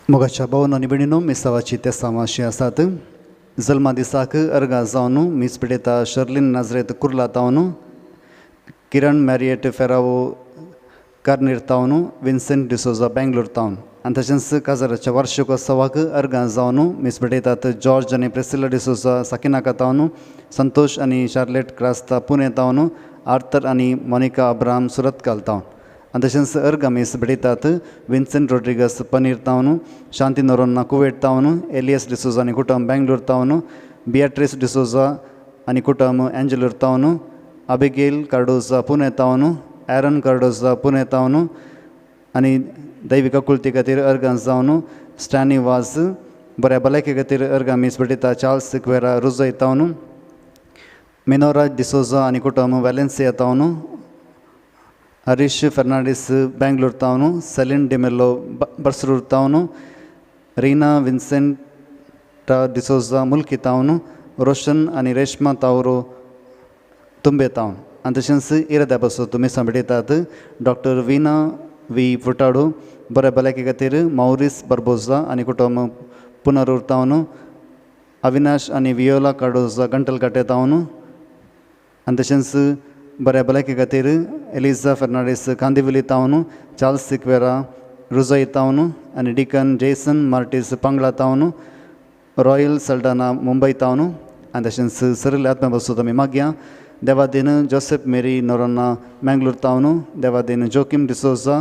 मोगाच्या भावनो आनी भयणीनो मिसावाची तेसांव अशी आसात. जल्मा दिसाक अर्गां जावन मीस पिडेता शर्लीन नाजरेत कुर्ला तावन, किरण मॅरियट फेरावो कार्नीर तावन, विन्सेंट डिसोजा बेंगलोर तावन आनी तशेंच काजाराच्या वार्षिकोत्सवाक अर्गां जावन मीस भेटयतात जॉर्ज आनी प्रेसिला डिसोजा साकिनाका तावन, संतोश आनी शार्लेट क्रास्ता पुणे तावन, आर्थर आनी मोनिका अब्राहम सुरतकाल तावन आनी तशेंच अर्गां मीस भेटयतात विन्सेंट रोड्रिगस पनीर तावन, शांती नोरोन्ना कुवेट तावन, एलियस डिसोजा आनी कुटुंब बेंगलोर तावन, बियाट्रीस डिसोजा आनी कुटुंब एंजलूर तावन, अबिगेल कार्डोजा पुणे तावन, एरन कार्डोजा पुणे तावन आनी दैवीक आकुळती खातीर अर्गां जावन स्टॅनी वाज, बऱ्या भलायके खातीर अर्गां मीस भेटयता चार्ल्स सिक्वेरा रुजय तावन, मिनोराज डिसोजा आनी कुटुंब वेलेन्सिया तावन, हरीश फर्नांडीस बेंगलोर तावन, सेलीन डिमेलो बर्सरूर तावन, रीना विन्सेंटा डिसोजा मुल्की तावन, रोशन आनी रेश्मा तावरो तुंबे तावन आनी तशेंच इराद्या पासत मिसां भेटयतात डॉक्टर विना वी फुटाडो, बऱ्या भलायके खातीर मावरीस बर्बोजा आनी कुटुंब पुनरूर तावन, अविनाश आनी वियोला कार्डोजा गंटलकाटे तावन आनी तशेंच बऱ्या भलायके खातीर एलिजा फर्नांडीस कांदिवली तावन, चार्ल्स सिक्वेरा रुजय तावन आनी डिकन जेसन मार्टीस पांगळा तावन, रॉयल सल्डाना मुंबय तावन आनी तशेंच सरले आत्म्या बसून आमी मागया देवादीन जोसेफ मेरी नोरोन्ना मँगलोर तावन, देवादीन जोकीम डिसोजा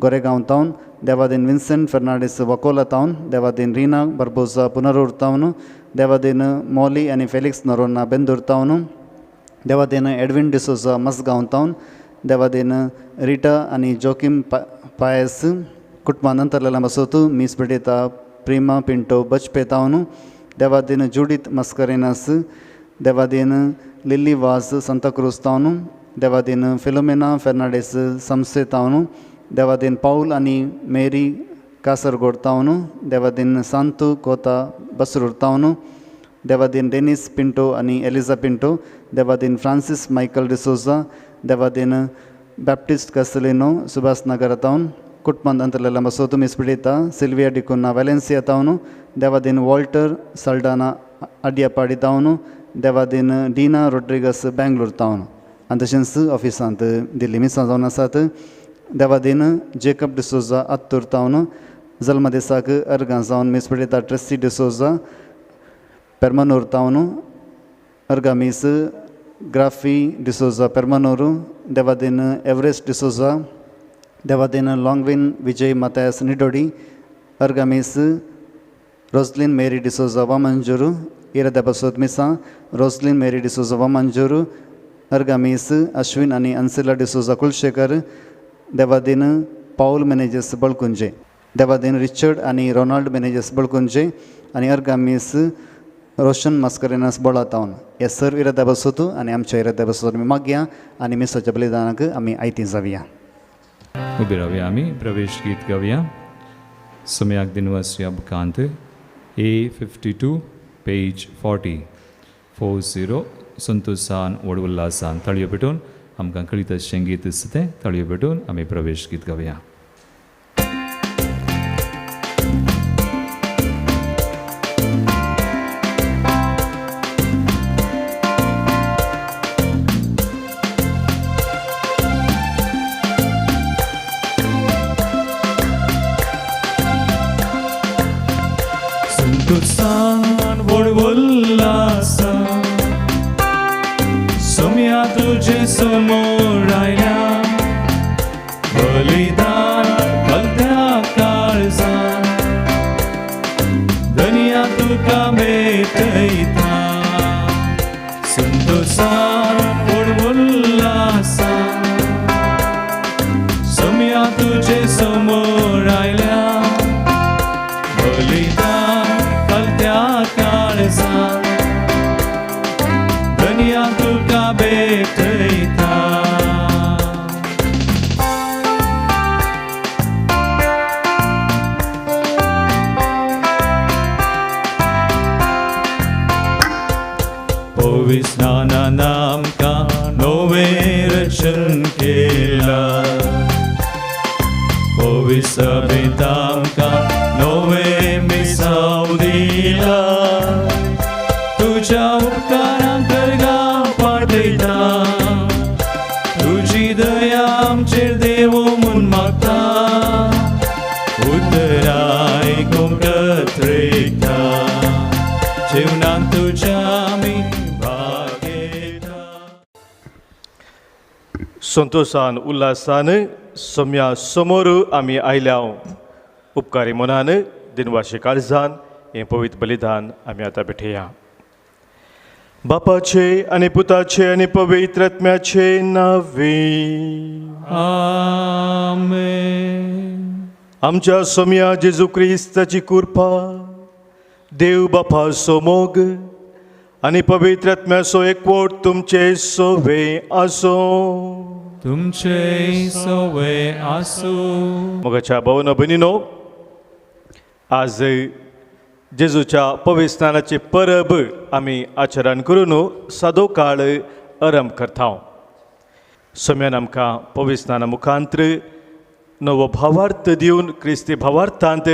गोरेगांव तावन, देवादीन विन्सेंट फर्नांडीस वकोला तावन, देवादीन रिना बर्बोजा पुनरूर तावन, देवादीन मॉली आनी फेलिक्स नोरोन्ना बेंदूर तावन, देवादीन एडविन डिसोजा मसगांव तावन, देवादीन रिटा आनी जोकीम पायस कुटुंबा नंतरलेल्या बसोत मीस भेटयता प्रिमा पिंटो बचपे तावन, देवादीन जुडीत मस्करेनस, देवादीन लिल्ली वास सांताक्रूज तावन, देवादीन फिलोमेना फर्नांडीस संसे तावन, देवादीन पावल आनी मेरी कासरगोड तावन, देवादीन सांतू कोता बसरूर तावन, देवादीन डेनीस पिंटो आनी एलिजा पिंटो, देवादीन फ्रांसीस मायकल डिसोजा, देवादीन बॅप्टिस्ट कासलिनो सुभाष नगर तावन, कुटुंबांत अंतरलेल्या बसोत मीस पिडिता सिल्विया डिकुन्ना वेलेन्सिया तावन, देवादीन वॉल्टर सल्डाना आडियापाडी तावन, देवादीन डिना रोड्रिगस बेंगलोर तावन आनी तशेंच ऑफिसांत दिल्ली मिसां जावन आसात देवादीन जेकब डिसोजा आत्तूर तावन, जल्म दिसाक अर्गां जावन मीस पिडिता ट्रेसी डिसोजा पेर्मानूर तावन, अर्गां मीस graphy D'Souza पेर्मानूर, Devadin Everest D'Souza, Devadin लॉंगविन Vijay Mathias निडोडी, अर्गां मीस रोजलीन मेरी डिसोजा वामंजूर, इराद्या पासत मिसां रोजलीन मेरी डिसोजा वामंजूर, अर्गां मीस अश्विन आनी अन्सिला डिसोजा कुलशेखर, देवादीन पावल मेनेजस बळकुंजे, देवादीन रिचर्ड आनी रोनाल्ड मेनेजस बळकुंजे आनी अर्गां मीस रोशन मास्करेनस बोळा तावन. हे सर्व इराद्या पासत आनी आमच्या इराद्या पासत आमी मागया आनी मिसाच्या बलिदानाक आमी आयती जावया. उबी रावया आमी प्रवेश गीत गावया सम्याक दिनवास ह्या बुकांत A 52 page 40 40 संतोषान व्हड उल्हासान ताळयो पेटोवन आमकां कळीत अशें गीत आसा तें ताळयो पेटोवन आमी प्रवेश गीत गावया. संतोषान व्हड उल्हासान सोम्या तुजे समोर आयल्या बलिदान कलत्या काळजान धनया तुका भेटयता संतोषान व्हड उल्हासान सोम्या तुजे समोर आयल्या बलिदान कलत्या काळजान धनया तुका भेटयता. पविस्नानान आमकां नवें रचन केलां. पविसभेंत आमकां नवें मिसांव दिलां. तुज्या उपकारांक अर्गां पाठयता, तुजी दया आमचेर देव म्हूण मागता. उतरां आयकूंक तत्रेकता, जेवणांत तुज्या आमी भाग घेता. संतोशान उल्हासान सोम्या समोर आमी आयल्या. उपकारी मनान, दिनवाशी काळजान हें पवित्र बलिदान आमी आतां भेटया. बापाचे आनी पुताचे आनी पवित्र आत्म्याचे नांवे. आमेन. आमच्या सोम्या जेजू क्रिस्ताची कृपा, देव बापाचो मोग आनी पवित्र आत्म्याचो एकवट तुमचे सोवे आसूं. तुमचे सवे आसूं. मोगाच्या भावना भयणीनो, आज जेजूच्या पवित्र स्नानाची परब आमी आचरण करून सादो काळ आरंभ करता. सोम्यान आमकां पवित्र स्नाना मुखांत्र नवो भावार्थ दिवन क्रिस्ती भावार्थांत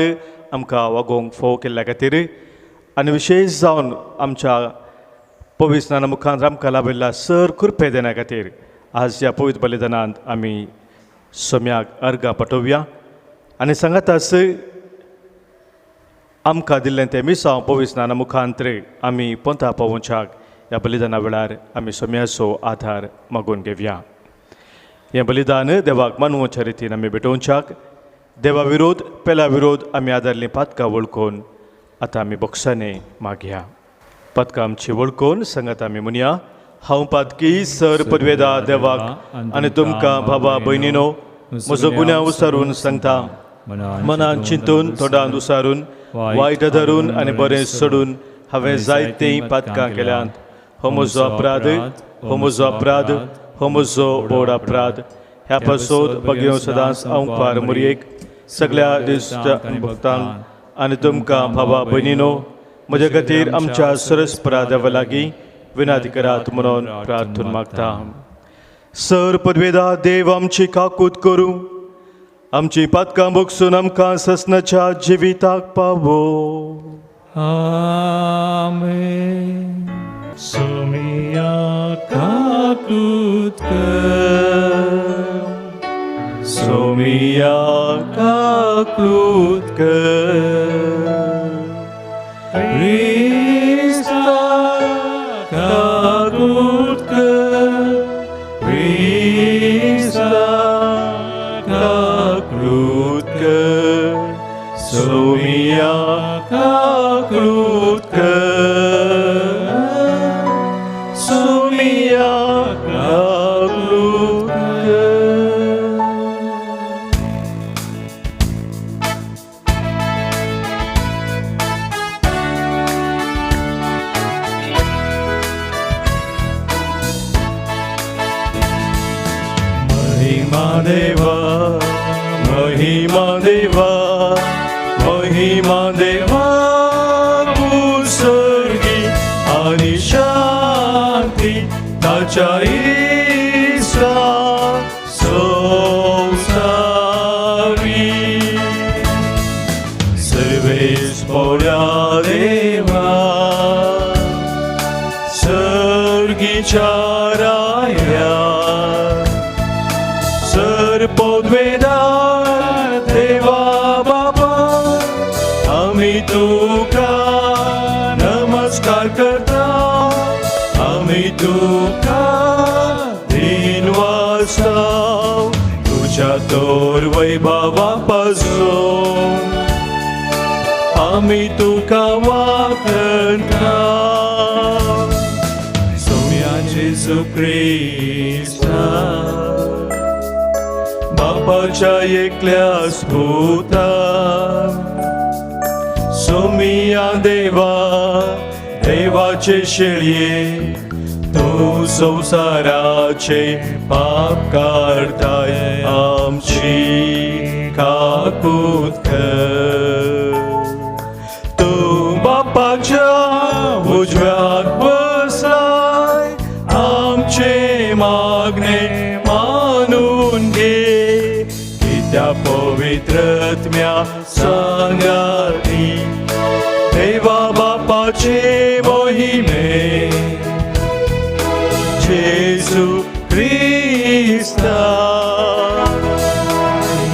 आमकां वागोवंक फोव केल्ल्या खातीर आनी विशेश जावन आमच्या पवित्र स्नाना मुखांत आमकां लाभिल्ल्या सर कृपे देण्या खातीर आज ह्या पवित्र बलिदानांत आमी सोम्याक अर्गां पाठोवया आनी सांगाताच आमकां दिल्लें तें मिसांव पवित्र स्नाना मुखांत्र आमी पोंता पावोवच्याक ह्या बलिदाना वेळार आमी सोम्याचो आधार मागून घेवया. हें बलिदान देवाक मानवच्या रितीन आमी भेटोवच्याक देवा विरोध पेल्या विरोध आमी आदारलीं पातकां वळखून आतां आमी बोक्सांनी मागया. पातकां आमची वळखून सांगात आमी म्हणया, हांव पातकी सर पदवेदा देवाक आनी तुमकां बाबा भयणीनो म्हजो गुन्यांव उसारून सांगता. मनान चिंतून, तोंडान उसारून, वायट धरून आनी बरें सोडून हांवें जायतीं पातकां केल्यांत. हो म्हजो अपराध, हो म्हजो अपराध, हो म्हजो बोड अपराध. ह्या पासत बगेव सदांच अंकवार मुरयेक सगळ्या दिसच्या भक्तांक आनी तुमकां भावा भयणीनो म्हजे खातीर आमच्या सरस्परा देवा लागीं विनंती करात म्हणून प्रार्थून मागता. सर पदवेदा देव आमची काकूत करूं, आमची पातकां भोगसून आमकां ससनाच्या जिविताक पावो. आमेन. सोमिया काकूत कर, सोमिया काकूत कर, क्रिस्ता काकूत कर, क्रिस्ता काकूत कर, सोमिया काकूत कर, सोमिया काकूत कर. महिमा देवा, महिमा देवा, महिमा देवा कुसर्गी आणि शांती ताच्या इसा सोसावी. सर्वेस पोड्या देवा, सर्गीच्या राया, सर पदवेदा देवा बाबा, आमी तुका नमस्कार करता, आमी तुका दिनवासता तुझ्या तोर वैभवा पासून आमी तुका वाखणता. सोम्या जेजू क्रिस्ता बापाच्या एकल्या स्फुता, सोमिया देवा देवाचे शेळये, तूं संवसाराचे पाप काडताय आमची काकूत कर. तूं बापाच्या उजव्याक बसला, सांगाती देवा बापाचे मोहिमे जेजू क्रिस्ता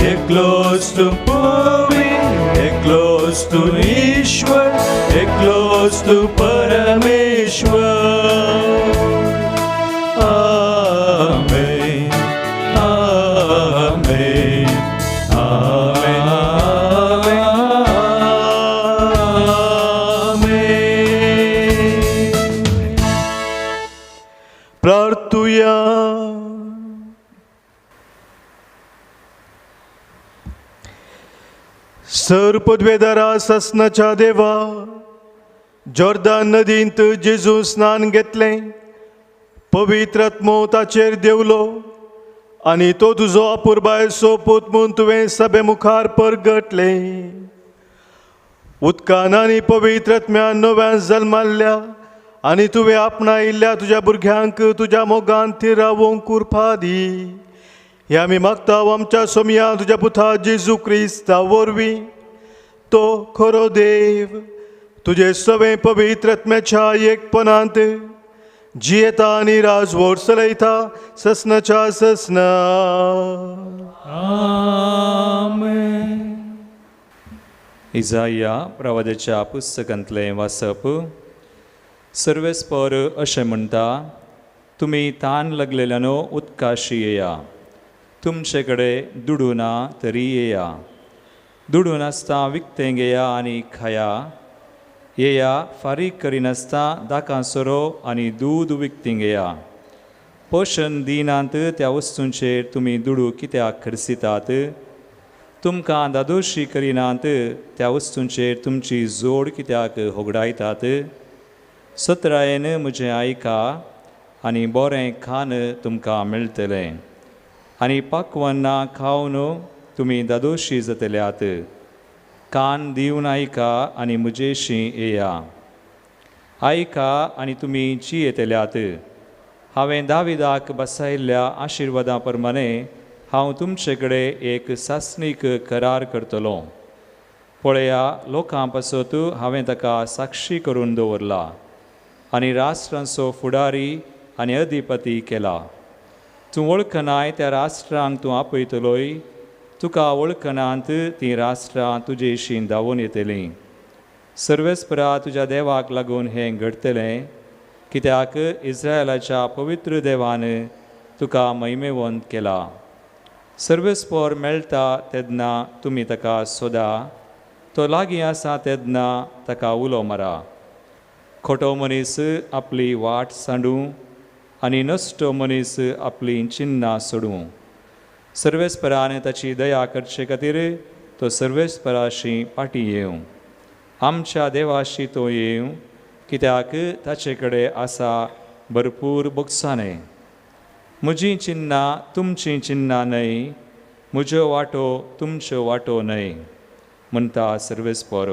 एकलोच तूं पवी एकलोच तूं ईश्वर एकलोच तूं परमेश्वर. आमेन आमेन आमेन आमेन. प्रार्थुया. सर पदवेदारा ससनाच्या देवा, जॉर्दान नदींत जेजू स्नान घेतलें, पवित्र आत्मो ताचेर देवलो आनी तो तुजो अपुरबायेचो पूत म्हूण तुवें सभे मुखार परगटलें. उदकान आनी पवित्र आत्म्यान नव्यान जल्माल्ल्या आनी तुवें आपणायिल्ल्या तुज्या भुरग्यांक तुज्या मोगान थीर रावोवंक उर्फा दी. हे आमी मागता आमच्या सोमया तुज्या पुता जेजू क्रिस्ता वरवीं. तो खरो देव तुजे सवें पवित्र आत्म्याच्या एकपणांत जियेता आनी राजवट चलयता ससनाच्या ससना. आमेन. इजाया प्रवादाच्या पुस्तकांतलें वाचप. सर्वेस्पर अशें म्हणटा, तुमी तान लागलेल्यानो उदकाशी येया, तुमचे कडेन दुडू ना तरी येया, दुडू नासता विकतें घेया आनी खाया, येया फारीक करिनासता दाकां सोरो आनी दूद विकतीं घेया. पोशण दिनात त्या वस्तूंचेर तुमी दुडू कित्याक खर्चितात? तुमकां दादोशी करिनात त्या वस्तूंचेर तुमची जोड कित्याक होगडायतात? सतरायेन म्हजें आयका आनी बरें खान तुमकां मेळटलें आनी पाकवन्ना खावन तुमी दादोशी जातल्यात. कान दिवन आयका आनी म्हजेशी येया, आयका आनी तुमी जियेतल्यात. हांवें दाविदाक बसायल्ल्या आशिर्वादा प्रमाणे हांव तुमचे कडेन एक सासणीक करार करतलो. पळया, लोकां पासत हांवें ताका साक्षी करून दवरला आनी राष्ट्रांचो फुडारी आनी अधिपती केला. तूं वळखनाय त्या राष्ट्रांक तूं आपयतलोय, तुका वळखनात तीं राष्ट्रां तुजेशी धांवून येतलीं. सर्वेस्परा तुज्या देवाक लागून हें घडटलें, कित्याक इस्रायलाच्या पवित्र देवान तुका महिमेवंत केला. सर्वेस्पर मेळटा तेन्ना तुमी ताका सोदा, तो लागीं आसा तेन्ना ताका उलो मारा. खोटो मनीस आपली वाट सांडूं आनी नश्टो मनीस आपलीं चिन्नां सोडूं. सर्वेस्परान ताची दया करचे खातीर तो सर्वेस्पराशी फाटीं येवं, आमच्या देवाशी तो येवं, कित्याक ताचे कडेन आसा भरपूर बोगसाणें. म्हजीं चिन्नां तुमचीं चिन्नां न्हय, म्हज्यो वाटो तुमच्यो वाटो न्हय, म्हणटा सर्वेस्पर.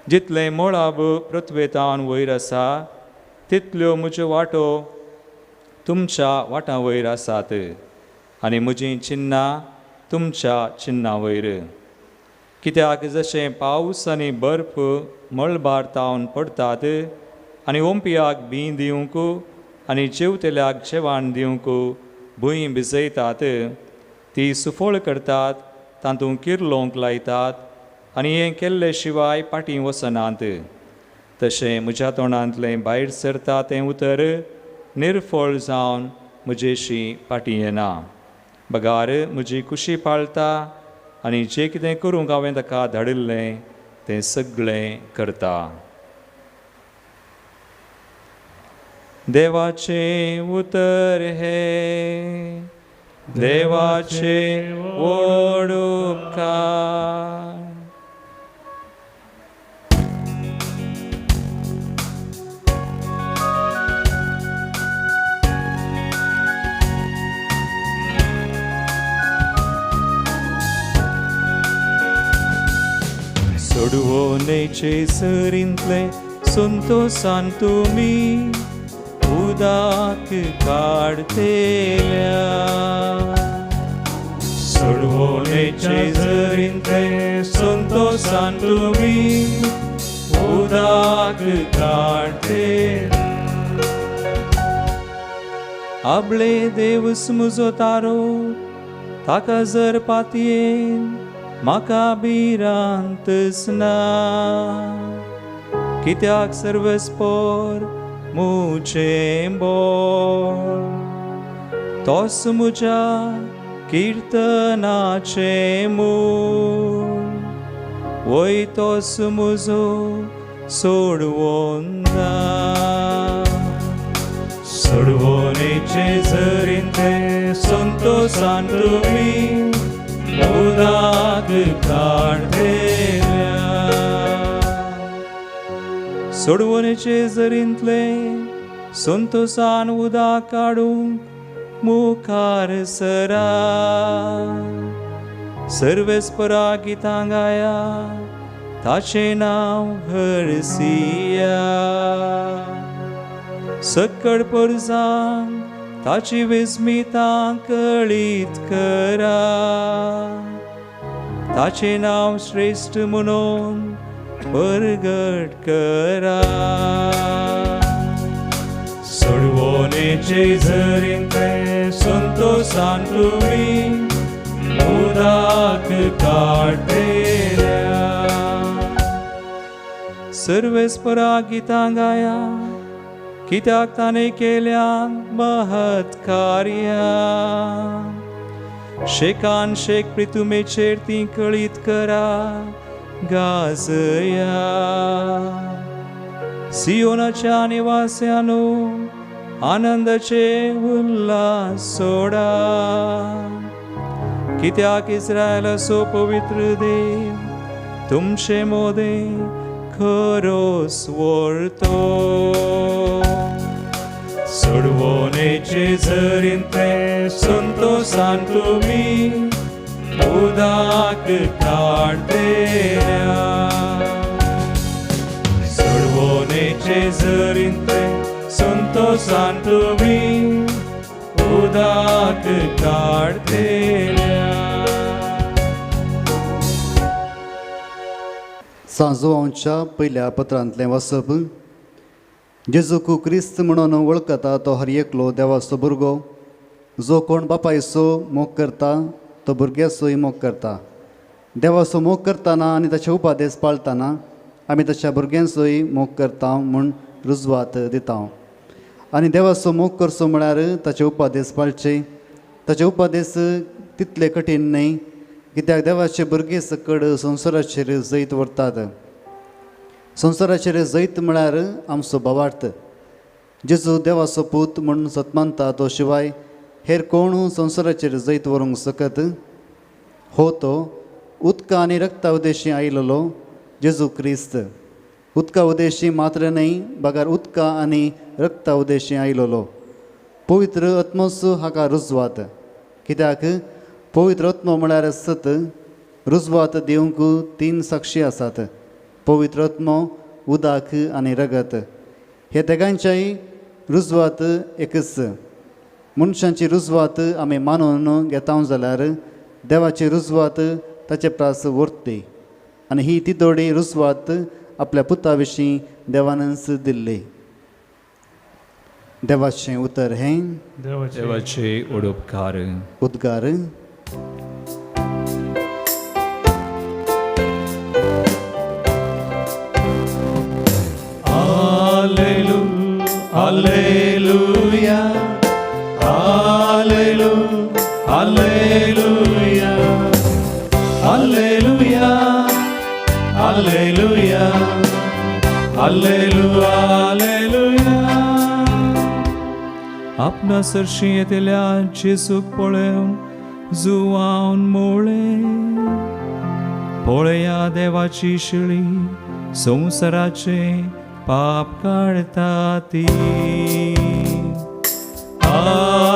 जितलें मळब पृथ्वेतावन वयर आसा तितल्यो म्हज्यो वाटो तुमच्या वाटां वयर आसात आनी म्हजीं चिन्नां तुमच्या चिन्नां वयर. कित्याक जशें पावस आनी बर्फ मळबार तावन पडटात आनी ओंपयाक बीं दिवंक आनी जेवतल्याक जेवण दिवंक भूंय भिजयतात, ती सुफळ करतात, तातूंत किर्लोंक लायतात आनी हें केल्ले शिवाय फाटीं वचनात. तशें म्हज्या तोंडांतलें भायर सरता तें उतर निर्फळ जावन म्हजेशी फाटीं येना, बगार म्हजी कुशी पाळटा आनी जें कितें करूंक हांवें ताका धाडिल्लें तें सगळें करता. देवाचें उतर हें, देवाचें व्हड उपकार. सोडवणेचे सरींतले संतोसान तुमी उदक काडतेल्या, सोडवणेचे सोडवणेचे झरींतले संतोषान तुमी उदक काडटे. आबळे देवस मुजो तारो, ताका जर पातयेन म्हाका भिरांतच ना, कित्याक सर्वस्पोर मुजें बोळ, तोच मुज्या किर्तनाचें मूळ, वय तोच मुजो सोडवंदा. सोडवणेचे झरींतले संतोषान तुमी उदक काडटेल्या. सोडवणेचे झरींतले संतोषान उदक काडूंक मुखार सरा, सर्वेस्परा गितां गाया, ताचें नांव हरसिया. सकड परजांक ताची विस्मितां कळीत करा, ताचें नांव श्रेश्ठ म्हणून परगट करा. सोडवणेचे झरींतले संतोषान तुमी उदक काडटेल्या. सर्वेस्परा गितां गाया, कित्याक ताणें केल्यान महत् कार्यां, शेकान शेक प्रितुमेचेर तीं कळीत करा गाजया. सियोनाच्या निवास्यानो आनंदाचे उल्हास सोडा, कित्याक इस्रायलाचो पवित्र देव तुमचे मोदें खरोस व्हरतो. सोडवणेचे झरींतले संतोषान तुमी उदक काडटेल्या. सोडवणेचे झरींतले संतोषान तुमी उदक काडटेल्या. सांजोवांच्या पयल्या पत्रांतलें वाचप. जेजूक क्रिस्त म्हणून वळखता तो हर एकलो देवाचो भुरगो. जो कोण बापायचो मोग करता तो भुरग्याचोय मोग करता. देवाचो मोग करतना आनी ताचे उपादेश पाळतना आमी ताच्या भुरग्यांचोय मोग करता म्हूण रुजवात दिता. आनी देवाचो मोग करचो म्हळ्यार ताचे उपादेश पाळचे. ताचे उपादेश तितले कठीण न्हय, कित्याक देवाचे भुरगे सकड संवसाराचेर जैत व्हरतात. संवसाराचेर जैत म्हळ्यार आमचो भावार्थ. जेजू देवाचो पूत म्हूण सतमानता तो शिवाय हेर कोण संवसाराचेर जैत व्हरूंक शकत. हो तो उदका आनी रक्ता उदेशी आयिल्लो जेजू क्रिस्त. उदका उदेशी मात्र न्हय बगर उदका आनी रक्ता उदेशी आयिल्लो पवित्र आत्मोस हाका रुजवात. कित्याक पवित्र आत्मो म्हळ्यार सत. रुजवात दिवंक तीन साक्षी आसात, पवित्र आत्मो, उदक आनी रगत. हे तेगांच्याय रुजवात एकच. मनशांची रुजवात आमी मानून घेता जाल्यार देवाची रुजवात ताचे प्रास व्हरती. आनी ही तितोडी रुजवात आपल्या पुता विशीं देवानच दिल्ली. देवाचें उतर हें देवाचे उडोपकार उद्गार. Alleluia, Alleluia, Alleluia, Alleluia, Alleluia, Alleluia, Alleluia. आपणा सरशी येतल्या जेजूक पळोवन जुवावन म्हळें, पळया देवाची शिळी संवसाराचे पाप काडता ती.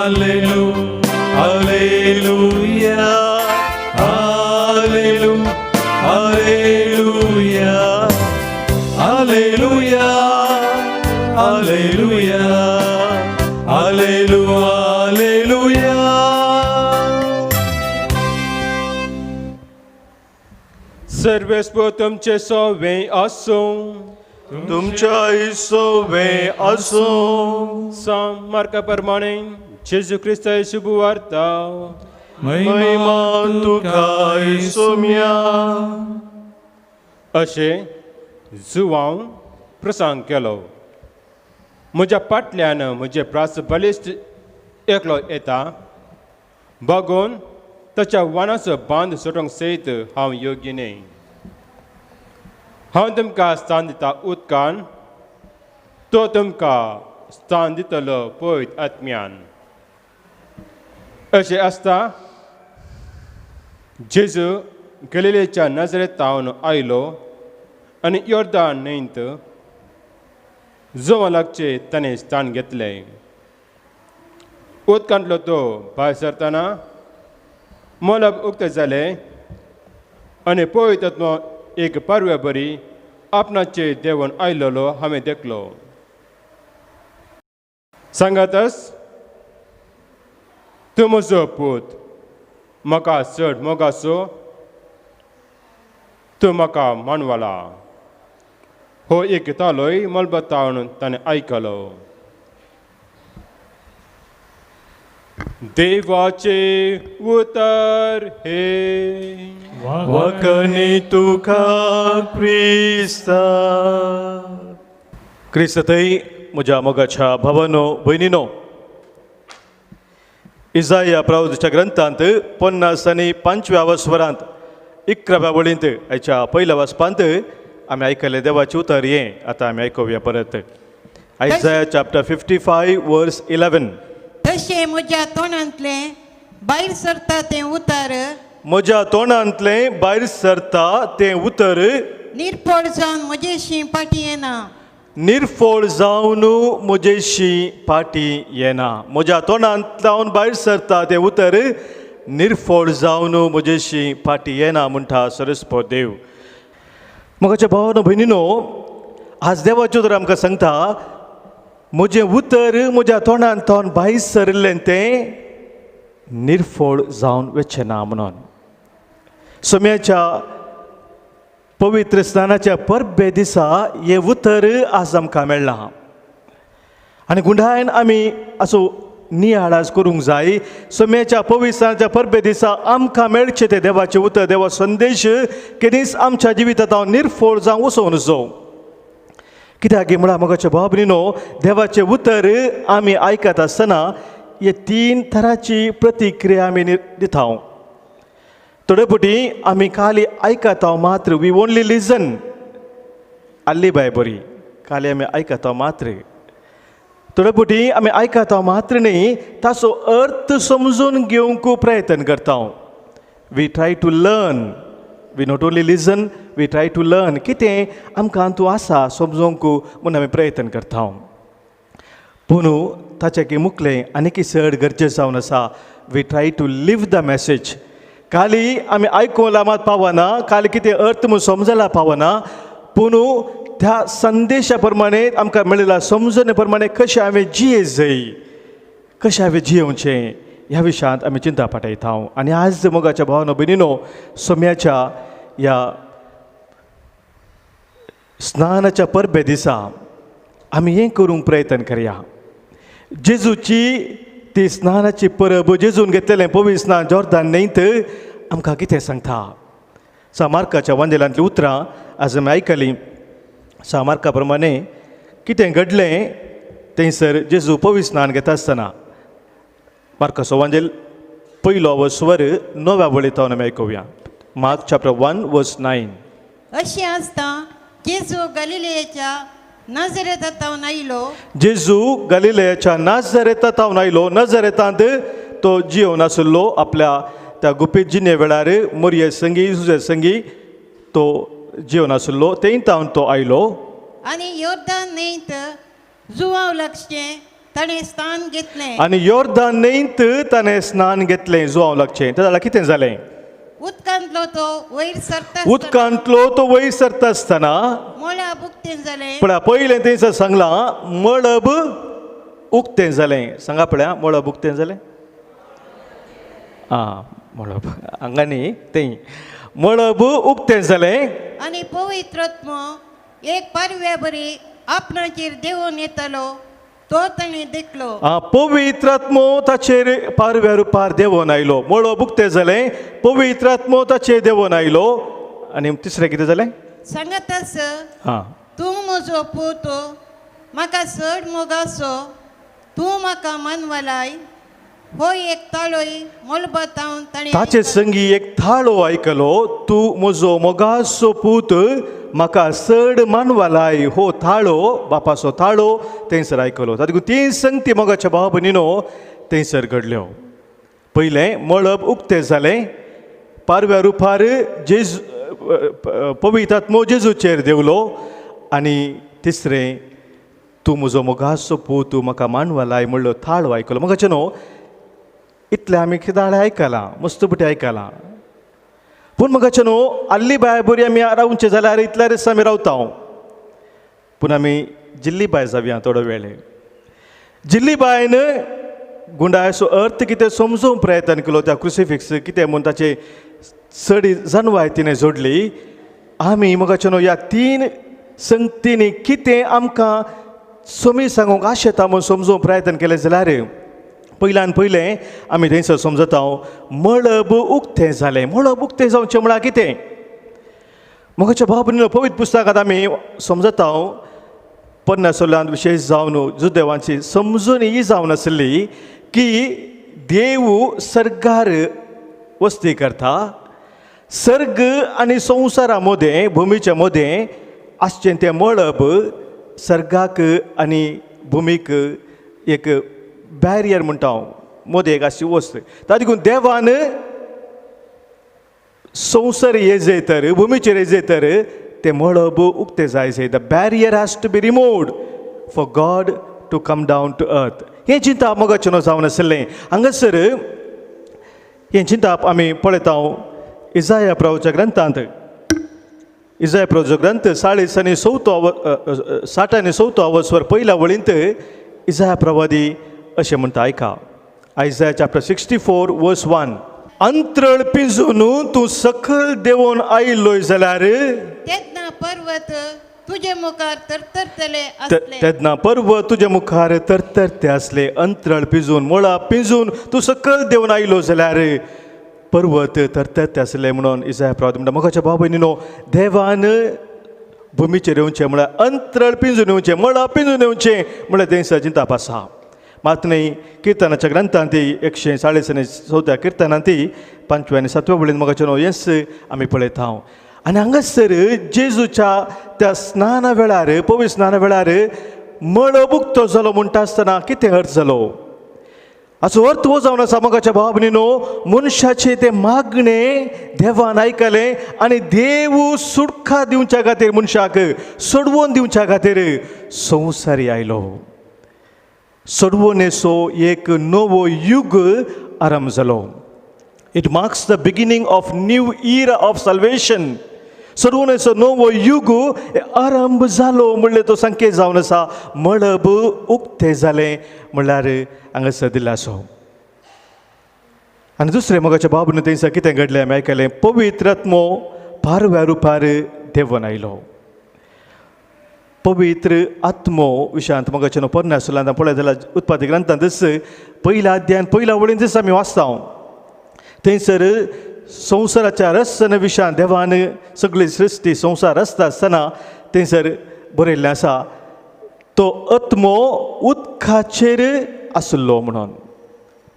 Alleluia, Alleluia, Alleluia, Alleluia, Alleluia, Alleluia, Alleluia, Alleluia. सर्वेस्पो तुमचे सोवे आसूं. तुमच्या सोवे आसूं. सांत मार्का प्रमाणे जेजू क्रिस्ताची शुभवार्ता. महिमा तुका सोम्या. अशें जुवांव प्रसंग केलो, म्हज्या फाटल्यान म्हजे प्रास बलिश्ट एकलो येता, बगून ताच्या वानाचो बांद सोडूंक सयत हांव योग्य न्हय. हांव तुमकां स्थान दिता उदकान, तो तुमकां स्थान दितलो पवित्र आत्म्यान. अशें आसता जेजू गलिलेच्या नजरेंत आयलो आनी योर्दान न्हंयत जुंवा लागचें ताणें स्थान घेतलें. उदकांतलो तो भायर सरतना मळब उक्तें जालें आनी पवित्र आत्मो एक पारव्या बरी आपणाचेर देंवन आयलेलो हांवें देखलो. सांगातच, तूं म्हजो पूत, म्हाका चड मोगाचो, तूं म्हाका मानवला. हो एक तालोय मळबांत ताणें आयकलो. देवाचे उतर हे. वखणी तुका क्रिस्ता. क्रिस्तथंय म्हज्या मोगाच्या भावानो भयणीनो, इजाया प्रावजच्या ग्रंथांत 55व्या वस्वरांत 11व्या वळींत हाच्या पयल्या वाचपांत आमी आयकलें देवाचें उतर हें. आतां आमी आयकुया परत. Isaiah chapter 55 verse 11. तशें म्हज्या तोंडांतलें भायर सरता तें उतर, म्हज्या तोंडांतलें भायर सरता तें उतर, निर्फळ जावन म्हजेशी फाटीं येना. निर्फळ जावन म्हजेशी फाटीं येना. म्हज्या तोंडांतल्यान भायर सरता तें उतर निर्फळ जावन म्हजेशी फाटीं येना म्हणटा सरस्पत देव. म्हज्या भावानो भयणीनो, आज देवाचें उतर आमकां सांगता, म्हजें उतर म्हज्या तोंडांतल्यान भायर सरिल्लें तें निर्फळ जावन वचचें ना म्हणून. सोम्याच्या पवित्र स्नानाच्या परबे दिसा हें उतर आज आमकां मेळ्ळां आनी गुंडायन आमी असो नियाळ आज करूंक जाय. सोम्याच्या पवित्र स्नानाच्या परबे दिसा आमकां मेळचें तें देवाचें उतर, देवा संदेश केदींच आमच्या जिवितांत हांव निर्फळ जावं वचोवन जावं. कित्याक म्हळ्यार मोगाच्या भाव भयणीनो, देवाचें उतर आमी आयकत आसतना हे 3 तरांची प्रतिक्रिया आमी दिता. थोडे फावटी आमी खाली आयकता मात्र, we only लिजन. आल्ली बाय बरी, खाली आमी आयकता मात्र. थोडे फावटी आमी आयकता मात्र न्ही, ताचो अर्थ समजून घेवंक प्रयत्न करता. We try to learn. We not only listen, we try to learn. कितें आमकां तूं आसा समजूंक म्हूण आमी प्रयत्न करता. पूण ताचे मुखलें आनीक चड गरजेचें जावन आसा, we try to live the message. खाली आमी आयकूंक मात पावना, खाली कितें अर्थ म्हूण समजला पावना, पूण त्या संदेशा प्रमाणे आमकां मेळिल्ल्या समजणे प्रमाणे कशें हांवें जिये जाय, कशें हांवें जियेवचें ह्या विशयांत आमी चिंता पाठयता. आनी आज मोगाच्या भावानो भयणीनो, सोम्याच्या ह्या स्नानाच्या परबे दिसा आमी हें करूंक प्रयत्न करया. जेजूची ती स्नानाची परब, जेजून घेतलेलें पवित्र स्नान जॉर्दान न्हंयत आमकां कितें सांगता. सांत मार्काच्या वांजेलांतलीं उतरां आज आमी आयकलीं. सांत मार्का प्रमाणे कितें घडलें थंयसर जेजू पवित्र स्नान घेता आसतना. मार्काचो वांजेल 1 वस्वर 9व्या वळींत आमी आयकुया. मार्क चॅप्टर 1 वर्स 9. अशें आसता जेजू गलिलेच्या नाझरेतांत आयलो. जेजू गलिलेच्या नाझरेतांत आयलो. नाझरेतांत तो जियोन आशिल्लो. आपल्या त्या गुपीत जिणे वेळार मोरये संगी जुजे संगी तो जियोन आशिल्लो. थंय तावन तो आयलो आनी योर्दान न्हंयत जुवाव लागचें ताणें स्थान घेतलें. आनी योर्दान न्हंयत ताणें स्नान घेतलें जुवाव लागचें. तें जाल्यार कितें जालें? उदकांतलो तो वयर सरता, उदकांतलो तो वयर सरता आसतना मळब उक्तें जालें. पळया पयलें थंयसर सांगलां मळब उक्तें जालें. सांगा पळया, मळब उक्तें जालें. आं, मळब हांगा न्ही, थंय मळब उक्तें जालें आनी पवित्र आत्मो एक पारव्या बरी आपणाचेर देवून येतालो तो ताणें देखलो. पवित्र आत्मो ताचेर पारव्या रुपार देंवोन आयलो. मळब उक्तें जालें, पवित्र आत्मो ताचेर देंवोन आयलो. आनी तिसरें कितें जालें? सांगत आस, हां, तूं म्हजो पूत, म्हाका चड मोगाचो, तूं म्हाका मानवलाय. हो एक ताळोय मळबांत ताणें ताचे संगी एक थाळो आयकलो, तूं म्हजो मोगाचो पूत, म्हाका चड मानवलाय. हो थाळो, बापाचो थाळो थंयसर आयकलो. तातूंत तीन संगती मोगाच्या भाव भयणीनो थंयसर घडल्यो. पयलें, मळब उक्तें जालें, पारव्या रुपार जेजू पवित्र आत्मो जेजूचेर देंवलो. आनी तिसरें, तूं म्हजो मोगाचो पूत, तूं म्हाका मानवलाय म्हणलो थाळो आयकलो. मोगाचें न्हू इतलें आमी किदाळे आयकलां, मस्त पुटी आयकलां. पूण मोगाचें न्हू आल्ली बाय बरी आमी रावचें जाल्यार इतल्यारच आमी रावता. पूण आमी जिल्ली बाय जावया थोडो वेळ. जिल्ली बायन गुंडायचो अर्थ कितें समजूंक प्रयत्न केलो, त्या क्रुसिफिक्स कितें म्हूण ताचे चड जानवाय तिणें जोडली. आमी मोगाचें न्हू ह्या तीन संगतींनी कितें आमकां समी सांगूंक आशेता म्हूण समजूंक प्रयत्न केलें जाल्यार पयल्यान पयलें आमी थंयसर समजता मळब उक्तें जालें. मळब उक्तें जावचें म्हळ्यार कितें? मोगाच्या भाव भयणीनो पवित्र पुस्तकांत आमी समजता पन्नासोल्यांत विशेश जावन जुदेवांची समजून ही जावन आसली की देव सर्गार वस्ती करता. सर्ग आनी संवसारा मदें, भुमीच्या मदें आसचें तें मळब सर्गाक आनी भुमीक एक बॅरियर म्हणटा हांव, मदें एक आसची वस्त. ताका देखून देवान संवसार येजे तर, भुमीचेर येजे तर तें मळब उक्तें जाय जाय. The barrier has to be removed for God to come down to earth. हें चिंताप मोगाचें न्हू जावन आसलें. हांगासर हें चिंताप आमी पळयता इजाया प्रभूच्या ग्रंथांत. इजाया प्रभूचो ग्रंथ चाळीस आनी चवथो, 60 आनी चवथो अवस्वर पयल्या वळींत इजाया प्रवादी अशें म्हणटा. आयका, Isaiah chapter 64 verse 1. अंतरळ पिंजून तूं सकयल देंवोन आयिल्लोय जाल्यार तेन्ना पर्वत तुजे मुखार तरतरतले आसले. तेन्ना पर्वत तुजे मुखार तरतरते आसले. अंतरळ पिंजून, मुळां पिंजून तूं सकयल देंवोन आयलो जाल्यार पर्वत तरतरते आसले म्हणून इजाया प्रवादी म्हणटा. मोगाच्या भाव भयणीनो देवान भुमीचेर येवचें म्हळ्यार अंतरळ पिंजून येवचें, मुळां पिंजून येवचें म्हळ्यार थंयसर चिंताप आसा. मात न्ही किर्तनाच्या ग्रंथांत 140 आनी 4 किर्तनांत 5व्या आनी 7व्या वळीन मोगाचें न्हू हेंच आमी पळयता. आनी हांगासर जेजूच्या त्या स्नाना वेळार, पवित्र स्नाना वेळार मळब उक्तो जालो म्हणटा आसतना कितें अर्थ जालो? हाचो अर्थ हो जावन आसा मोगाच्या भाव भयणीनो मनशाचें तें मागणें देवान आयकलें आनी देव सुटका दिवच्या खातीर, मनशाक सोडवून दिवच्या खातीर संवसारी आयलो. सोडवणेचो एक नवो युग आरंभ जालो. It marks the beginning of new era of salvation. सोडवणेचो नवो युग आरंभ जालो म्हणलें तो संकेत जावन आसा. मळब उक्तें जालें म्हणल्यार हांगासर दिल्लो आसा. आनी दुसरें मोगाच्या बाबून थंयसर कितें घडलें आमी आयकलें. पवित्र आत्मो पारव्या रुपार देंवोन आयलो. पवित्र आत्मो विशयांत मोगाचें न्हू पोरण्या सुलांत पळयत जाल्यार उत्पत्ती ग्रंथांतच पयल्या अध्यायान पयल्या वळींतच आमी वाचता. थंयसर संवसाराच्या रचना विशयान देवान सगळी सृश्टी संवसार रचता आसतना थंयसर बरयल्लें आसा तो आत्मो उदकाचेर आसलो म्हणून.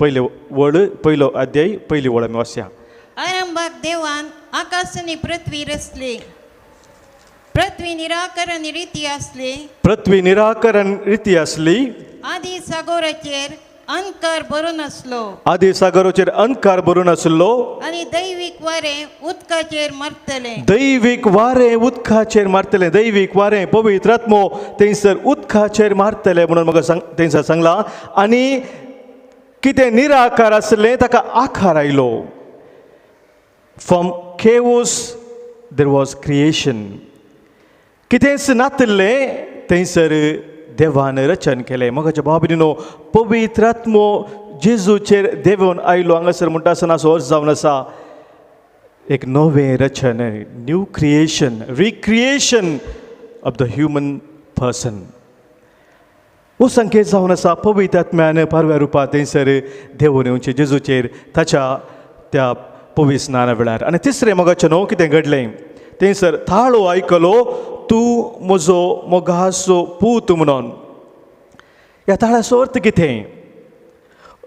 पयले वळ, पयलो अध्याय पयली वळ आमी वाचया. आरंभाक देवान आकाश आनी पृथ्वी रचली. पृथ्वी निराकरण रिती आसली. पृथ्वी निराकरण रिती आसली. आदी सागोराचेर अंधकार भरून आसलो. आदी सागराचेर अंधकार भरून आसलो. आनी दैवीक वारें उदकाचेर मारतलें. दैवीक वारें उदकाचेर मारतलें. दैवीक वारें पवित्र आत्मो थंयसर उदकाचेर मारतलें म्हणून म्हाका सांग थंयसर सांगलां. आनी कितें निराकार आसलें ताका आकार आयलो. From chaos there was creation. कितेंच नातिल्लें थंयसर देवान रचन केलें. मोगाच्या भाव भयणीनो पवित्र आत्मो जेजूचेर देंवोन आयलो. हांगासर म्हणटा आसतना असो अर्थ जावन आसा एक नवें रचन, new creation, recreation of the human person. हो संकेत जावन आसा पवित्र आत्म्यान पारव्या रुपांत थंयसर देवून येवचें जेजूचेर ताच्या त्या पवित्र स्नाना वेळार. आनी तिसरें मोगाचें न्हू कितें घडलें, थंयसर थाळो आयकलो, तूं म्हजो मोगाचो पूत म्हणून. ह्या ताळ्याचो अर्थ कितें?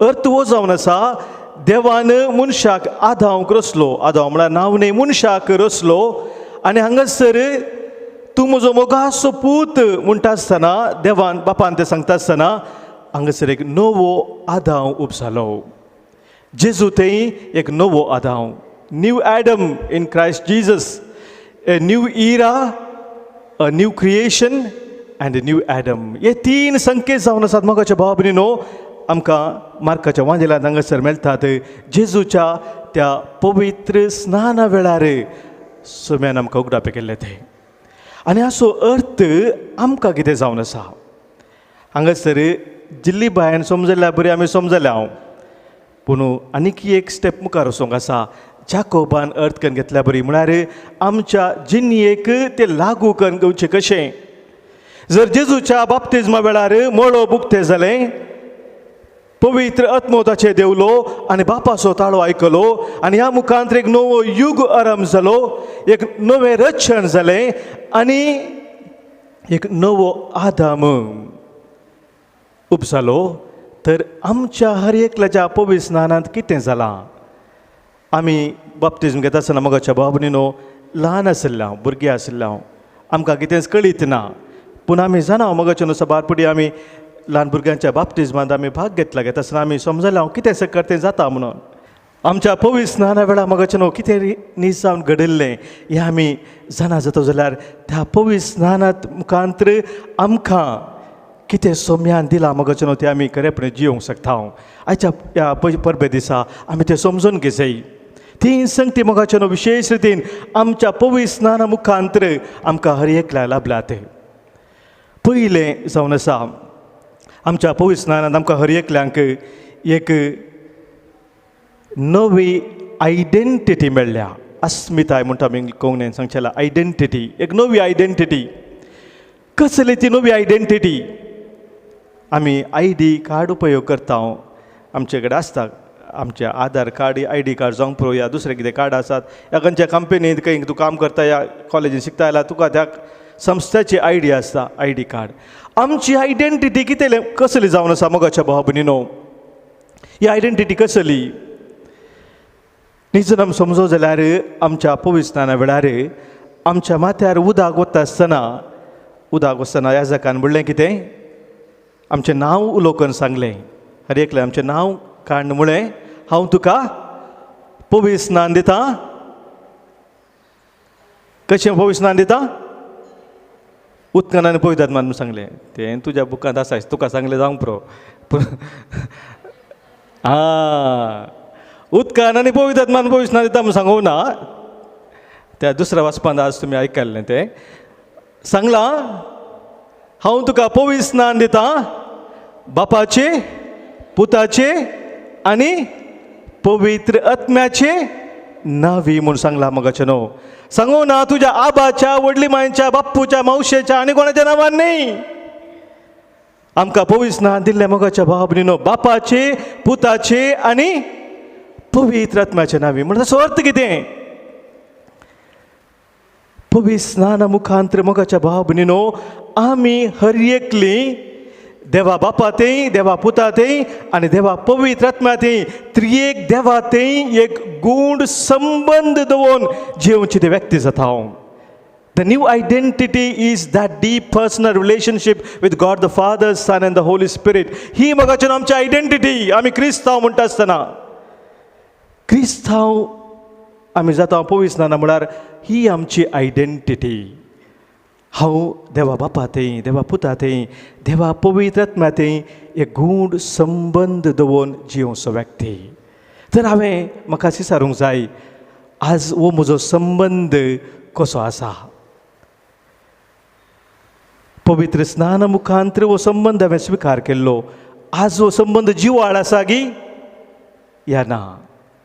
अर्थ हो जावन आसा देवान मनशाक आदांवक रचलो, आदांव म्हळ्यार नांव न्हय, मनशाक रचलो आनी हांगासर तूं म्हजो मोगाचो पूत म्हणटा आसतना देवान बापान तें सांगता आसतना हांगासर एक नवो आदांव उब जालो. जेजू थंय एक नवो आदांव, new Adam in Christ Jesus, a new era, a new creation and a new Adam. हे तीन संकेत जावन आसात मोगाच्या भाव भयणीनो, आमकां मार्काच्या वांजेलांत हांगासर मेळटात. जेजूच्या त्या पवित्र स्नाना वेळार सोम्यान आमकां उगडापे केल्ले ते. आनी हाचो अर्थ आमकां कितें जावन आसा हांगासर जिल्ली बायन समजल्या बरी आमी समजल्या हांव, पूण आनीक एक स्टेप मुखार वचोंक आसा. जाकोबान अर्थ करून घेतल्या बरी म्हळ्यार आमच्या जिणेक तें लागू करून घेवचें कशें. जर जेजूच्या बाप्तिज्मा वेळार मळब उक्तें जालें, पवित्र आत्मो ताचेर देंवलो आनी बापाचो ताळो आयकलो आनी ह्या मुखांत एक नवो युग आरंभ जालो, एक नवें रक्षण जालें आनी एक नवो आदाम उब जालो, तर आमच्या हर एकल्याच्या पवित्र स्नानांत कितें जालां? आमी बाप्तिज्म घेता आसतना मोगाच्या भाव भयणीनो ल्हान आशिल्ले हांव, भुरगीं आशिल्ले हांव, आमकां कितेंच कळीत ना, पूण आमी जाणा मोगाच्या न्हू सबार पुडी आमी ल्हान भुरग्यांच्या बाप्तिज्मांत आमी भाग घेतला. घेता आसतना आमी समजलें हांव कितें सकर तें जाता म्हणून. आमच्या पवित्र स्नाना वेळार मोगाचें न्हू कितें नीज जावन घडिल्लें हें आमी जाणा जाता जाल्यार त्या पवित्र स्नानांत मुखांत आमकां कितें सोम्यान दिलां मोगाचें न्हू तें आमी खरेपणी जियोंक शकता. हांव आयच्या ह्या परबे दिसा आमी तें समजून घेवचें. तीन संगती मोगाचें न्हू विशेश रितीन आमच्या पवित्र स्नाना मुखांत आमकां हर एकल्या लाभल्यात. पयलें जावन आसा आमच्या पवित्र स्नानांत आमकां हर एकल्यांक एक नवी आयडेंटिटी मेळ्ळ्या. अस्मिताय म्हणटा आमी कोंकणीन सांगचें आयडेंटिटी, एक नवी आयडेंटिटी. कसली ती नवी आयडेंटिटी? आमी I D card उपयोग करता, आमचे कडेन आसता आमचे आधार कार्ड, I D card जावंक पुरो या दुसरें कितें कार्ड आसात, या खंयच्या कंपनींत खंय तूं काम करता या कॉलेजीन शिकता जाल्यार तुका त्या संस्थेची I D आसता, I D card. आमची आयडेंटिटी कितें कसली जावन आसा मोगाच्या भाव भयणीनो? ही आयडेंटिटी कसली? निजून आमी समजो जाल्यार आमच्या पवित्र स्नाना वेळार आमच्या माथ्यार उदक वता आसतना, उदक वचतना याजकान म्हणलें कितें? आमचें नांव उलोवन सांगलें, हर एकलें आमचें नांव काडून म्हळें, हांव तुका पवित्र स्नान दिता. कशें पवित्र स्नान दिता? उदकान आनी पवित्र आत्मान सांगलें. तें तुज्या बुकांत आसा, तुका सांगलें जावंक पुरो. आं, उदकान आनी पवित्र आत्मान पवित्र स्नान दिता म्हूण सांगूंक ना, त्या दुसऱ्या वाचपांत आज तुमी आयकल्लें तें सांगलां, हांव तुका पवित्र स्नान दिता बापाचे, पुताचे आनी पवित्र आत्म्याचे नावी म्हूण सांगलां. मोगाचें न्हू सांगू ना तुज्या आबाच्या, व्हडली मांयच्या, बाप्पूच्या, मावशेच्या आनी कोणाच्या नांवान न्ही. आमकां पवित्र स्नान दिल्लें मोगाच्या भाव भयणीनो बापाचे, पुताचे आनी पवित्र आत्म्याचे नावी. म्हणटा ताचो अर्थ कितें? पवित्र स्नाना मुखांत मोगाच्या भाव भयणीनो आमी हर एकली देवा बापा थंय, देवा पुता थंय आनी देवा पवित्र आत्म्या थंय, त्रियेक देवा थंय एक गूढ संबंद दवरून जियोवची ती व्यक्ती जाता हांव. The new identity is that deep personal relationship with God the Father, Son and the Holy Spirit. ही मोगाचें आमची आयडेंटिटी. आमी क्रिस्तांव म्हणटा आसतना क्रिस्तांव आमी जाता पवित्र स्नाना म्हळ्यार ही आमची आयडेंटिटी. हांव देवा बापा थंय, देवा पुता थंय, देवा पवित्र आत्म्या थंय एक गूढ संबंद दवरून जियोवचो व्यक्ती. तर हांवें म्हाका विचारूंक जाय, आज हो म्हजो संबंद कसो आसा? पवित्र स्नाना मुखांत हो संबंद हांवें स्विकार केल्लो, आज हो संबंद जिवाळ आसा गी या ना?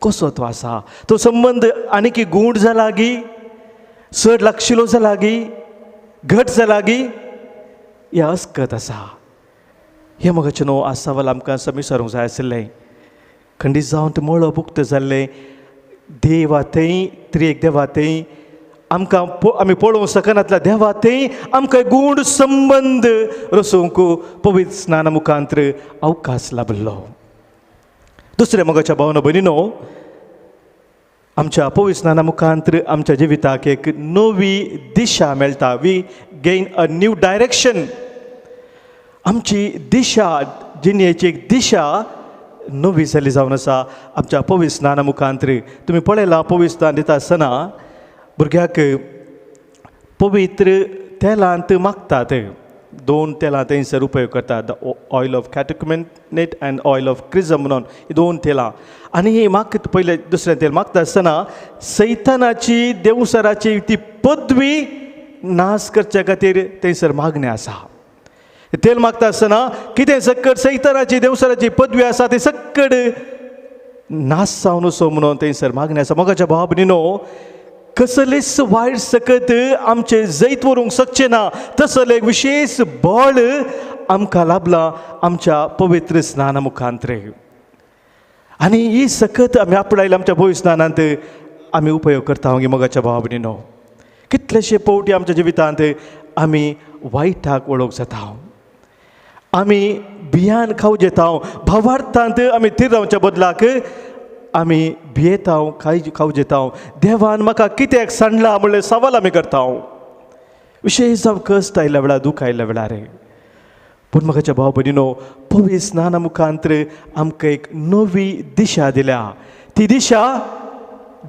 कसो तो आसा तो संबंद आनीक गूंड जाला गी, चड लागशिलो जाला गी, घट जाला गी, ह्या अस्कत आसा. हें मोगाचें न्हू आज सवाल आमकां समीसरूंक जाय आशिल्लें. खंडीत जावन तें मळब उक्तें जाल्लें, देवा थंय त्रिएक देवा थंय आमकां आमी पळोवंक शकनातल्या देवा थंय आमकां गूढ संबंद रचोवंक पवित्र स्नाना मुखांत्र अवकाश लाभिल्लो. दुसरें मोगाच्या भावना भयणीनो, आमच्या पवित्र स्नाना मुखांत्र आमच्या जिविताक एक नवी दिशा मेळटा. We gain a new direction. आमची दिशा, जिणेची एक दिशा नवी जाली जावन आसा आमच्या पवित्र स्नाना मुखांत्र. तुमी पळयलां पवित्र स्नान दिता आसतना भुरग्याक पवित्र तेलांत मागतात. दोन तेलां थंयसर उपयोग करतात, the oil of catechumenate and oil of chrism म्हणून ही दोन तेलां. आनी ही माग पयलें दुसरें तेल मागता आसतना सैतानाची देवसराची ती पदवी नाश करच्या खातीर थंयसर मागणें आसा. तेल मागता आसतना कितें सक्कड सैतानाची देवसराची पदवी आसा ती सक्कड नाश जावन वचो म्हणून थंयसर मागणें आसा. मोगाच्या भाव भयणीनो, कसलेच वायट सकत आमचें जैत व्हरूंक शकचें ना तसलें एक विशेश बळ आमकां लाभलां आमच्या पवित्र स्नाना मुखांत्र. आनी ही सकत आमी आपणायल्या आमच्या पवित्र स्नानांत आमी उपयोग करता मागीर मोगाच्या भाव भयणीनो. कितलेशे पवटी आमच्या जिवितांत आमी वायटाक वळख जाता, आमी भियान खावं जेता, भावार्थांत आमी थीर रावच्या बदलाक आमी भियेता, खावं जेता. देवान म्हाका कित्याक सांडला म्हणलें सवाल आमी करता. विशेश जावं कश्ट आयल्या वेळार, दूख आयल्या वेळार. पूण म्हाकाच्या भाव भयणीनो, पवित्र स्नाना मुखांत्र आमकां एक नवी दिशा दिल्या. ती दिशा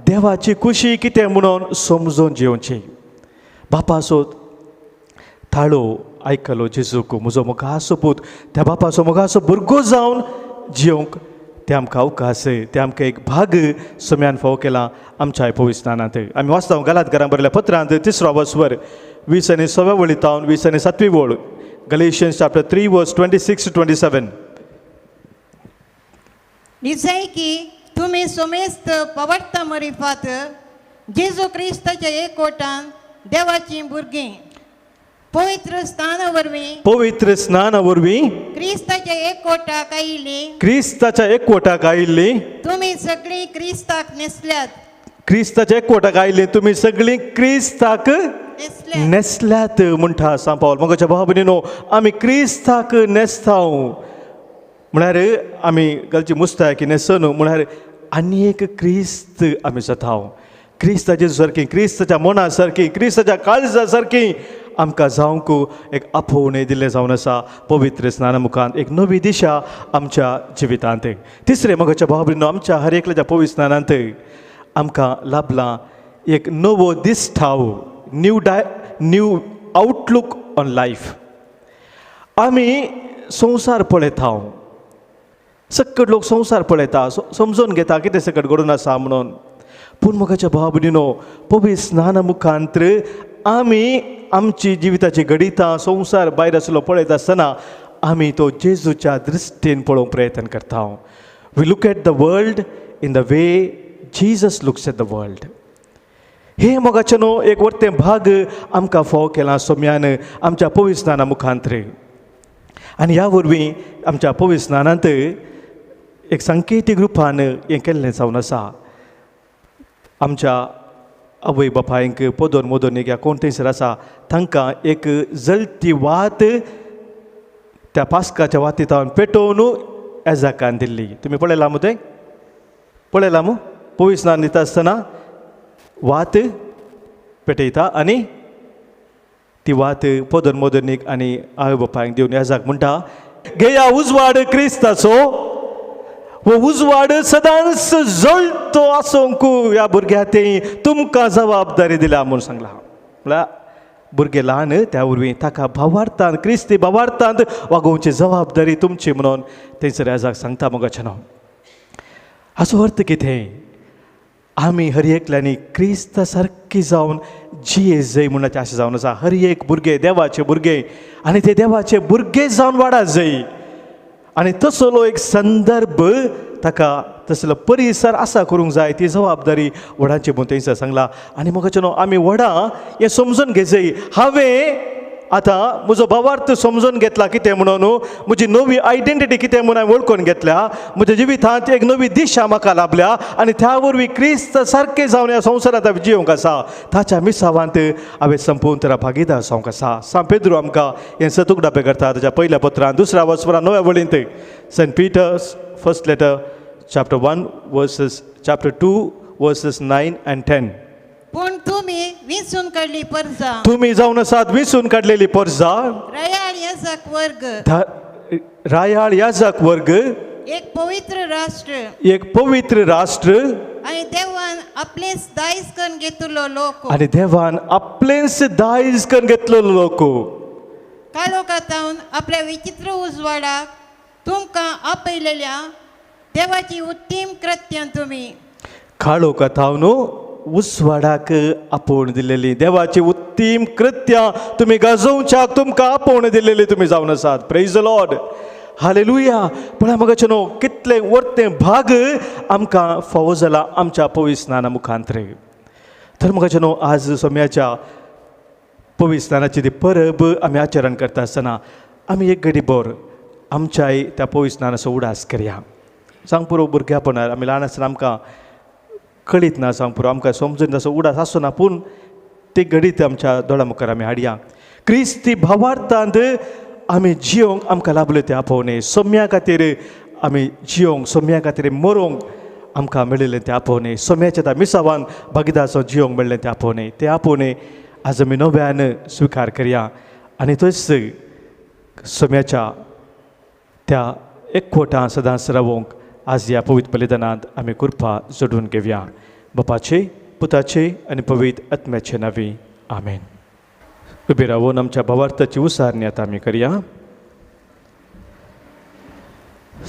देवाची खुशी कितें म्हणून समजून जियोवची. बापाचो ताळो आयकलो जेजूक, म्हजो मोगाचो पूत, त्या बापाचो मोगाचो भुरगो जावन जियोवंक ते आमकां अवकाश, ते आमकां एक भाग सम्यान फावो केला आमच्या पवित्र स्नानांत. आमी वाचता गलात घरां बरयल्या पत्रांत तिसरो वसवर 20 आनी 6व्या वळी तावन 20 आनी 7वी वळ, Galatians chapter 3 verse 26 to 27. निजय की तुमी सोमेस्त पवडता मरिफात जेजू क्रिस्ताच्या एकवटान देवाचीं भुरगीं पवित्र स्नाना वरवीं, पवित्र स्नाना वरवीं क्रिस्ताच्या एकवटाक आयिल्लीं, क्रिस्ताच्या एकवटाक आयिल्लीं, तुमी सगळीं क्रिस्ताक न्हेसल्यात, क्रिस्ताच्या एकवटाक आयिल्लीं तुमी सगळीं क्रिस्ताक न्हेसल्यात न्हेसल्यात म्हणटा सांत पावल. मोगाच्या भाव भयणीनो, आमी क्रिस्ताक न्हेसता म्हळ्यार आमी घालची मुस्तायकी न्हेसन म्हळ्यार आनी एक क्रिस्त आमी जाता. क्रिस्ताचे सारकी, क्रिस्ताच्या मना सारकी, क्रिस्ताच्या काळजा सारकी आमकां जावंक एक आपोवणें दिल्लें जावन आसा पवित्र स्नाना मुखांत, एक नवी दिशा आमच्या जिवितांत. तिसरें मोगाच्या भाव भयणीनो, आमच्या हर एकल्याच्या पवित्र स्नानांत आमकां लाभलां एक नवो दिश्टाव, new outlook on life. आमी संवसार पळयता, सक्कड लोक संवसार पळयता, समजून घेता कितें सकट घडून आसा म्हणून. पूण मोगाच्या भाव भयणीनो, पवित्र स्नाना मुखांत्र आमी आमची जिविताची घडितां संवसार भायर आसलो पळयता आसतना आमी तो जेजूच्या दृश्टीन पळोवंक प्रयत्न करता. We look at the world in the way Jesus looks at the world. हे मोगाचें न्हू एक वर्तें भाग आमकां फावो केलां सोम्यान आमच्या पवित्र स्नाना मुखांत्र. आनी ह्या वरवीं आमच्या पवित्र स्नानांत एक सांकेतीक रुपान हें केल्लें जावन आसा. आमच्या आवय बापायंक पदोन मोदोनीक ह्या कोण थंयसर आसा तांकां एक जळती वात त्या पास्काच्या वातीतावन पेटोवन एजाकान दिल्ली. तुमी पळयलां मू तें? पळयलां मू? पवित्र स्नान दिता आसतना वात पेटयता आनी ती वात पदोन मोदोनीक आनी आवय बापायंक दिवन एजाक म्हणटा, घेया उजवाड क्रिस्ताचो, हो उजवाड सदांच जळतो आसूंक ह्या भुरग्या ते तुमकां जबाबदारी दिल्या म्हूण सांगलां. म्हळ्यार भुरगें ल्हान त्या वरवीं ताका भावार्थान क्रिस्ती भावार्थांत वागोवची जबाबदारी तुमची म्हणून थंयसर एजाक सांगता मोगाचें न्हू. हाचो अर्थ कितें? आमी हर एकल्यांनी क्रिस्ता सारकी जावन जिये जय म्हणल्यार अशें जावन आसा. हर एक भुरगें देवाचें भुरगें आनी ते देवाचे भुरगे जावन वाडा जय. आनी तसलो एक संदर्भ ताका तसलो परिसर आसा करूंक जाय ती जबाबदारी व्हडांची म्हूण थंयसर सांगला. आनी म्हाका न्हू आमी व्हडां हें समजून घेजय. हांवें आतां म्हजो भावार्थ समजून घेतला कितें म्हणून, म्हजी नवी आयडेंटिटी कितें म्हणून हांवें वळखून घेतल्या, म्हज्या जिवितांत एक नवी दिशा म्हाका लाभल्या आनी त्या वरवीं क्रिस्त सारकें जावन ह्या संवसारांत हांवें जियोंक आसा. ताच्या मिसावांत हांवें संपूर्ण तरा भागीदार जावंक आसा. सांत पेद्रू आमकां हें सत उगडापें करता ताच्या पयल्या पत्रान दुसऱ्या वसपरा 9व्या वळींत, Saint Peter's first letter chapter 1 verses chapter 2 verses 9 and 10. पूण तुमी विंचून काडली परजा, तुमी जावन आसात विंचून काडलेली परजा, रायाळ याजक वर्ग, रायाळ याजक वर्ग, एक पवित्र राष्ट्र, एक पवित्र राष्ट्र, आनी देवान आपलेंच दायज करून घेतलो लोक, आनी देवान आपलेंच दायज करून घेतलो लोक, काळोखांत आपल्या विचित्र उजवाडाक तुमकां आपयलेल्या देवाची उत्तीम कृत्यां तुमी. काळोखांत उजवाडाक आपोवण दिलेली देवाची उत्तीम कृत्यां तुमी गाजोवच्याक तुमकां आपोवण दिलेली तुमी जावन आसात. Praise the Lord, hallelujah. पळय म्हाका न्हू कितले वर्ते भाग आमकां फावो जाला आमच्या पवित्र स्नाना मुखांतरे. तर म्हाका न्हू आज सोम्याच्या पवित्र स्नानाची ती परब आमी आचरण करता आसतना आमी एक घडी भर आमच्याय त्या पवित्र स्नानाचो उडास करया. सांग पुरो भुरग्यापणार आमी ल्हान आसतना आमकां कळीत ना, सांग पुरो आमकां समजून तसो उडास आसो ना, पूण ते घडीत आमच्या दोळ्या मुखार आमी हाडया. क्रिस्ती भावार्थांत आमी जियोंक आमकां लाभले ते आपोवणे, सोम्या खातीर आमी जियोंक, सोम्या खातीर मरोंक आमकां मेळिल्लें तें आपोवणे, सोम्याच्या त्या मिसावान भागीदार जियोंक मेळ्ळें तें आपोवणे, तें आपोवणे आज आमी नव्यान स्विकार करया आनी थंयच सोम्याच्या त्या एकवटां सदांच रावोंक आज ह्या पवित्र बलिदानांत आमी कृपा जोडून घेवया. बापाचे, पुताचे आनी पवित्र आत्म्याचे नांवी, आमेन. उबी रावून आमच्या भावार्थाची उसारणी आतां आमी करया.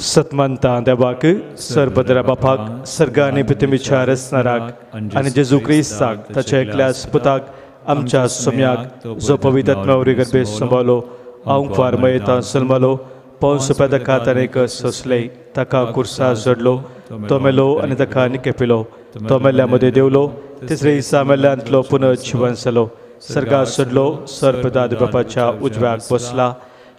सतमंता देवाक, सर्वदरा बापाक, सर्ग आनी पृथ्वीच्या रचणाराक आनी जेजू क्रिस्ताक ताच्या एकल्याच पुताक आमच्या सोम्याक, जो पवित्र आत्म्या वरवीं गर्भेंत सांबाळलो, आंकवार मयेंत जल्मलो, पौंस पेदका ताणें सोंसले, ताका कुर्सा जोडलो, तो मेलो आनी ताका निकेपिलो, तो मेल्ल्या मदें देंवलो, तिसरे दिसा मेल्ल्यांतलो पुनर्जिवन जालो, सर्गार सोडलो, सर्पदाद बापाच्या उजव्याक बसला,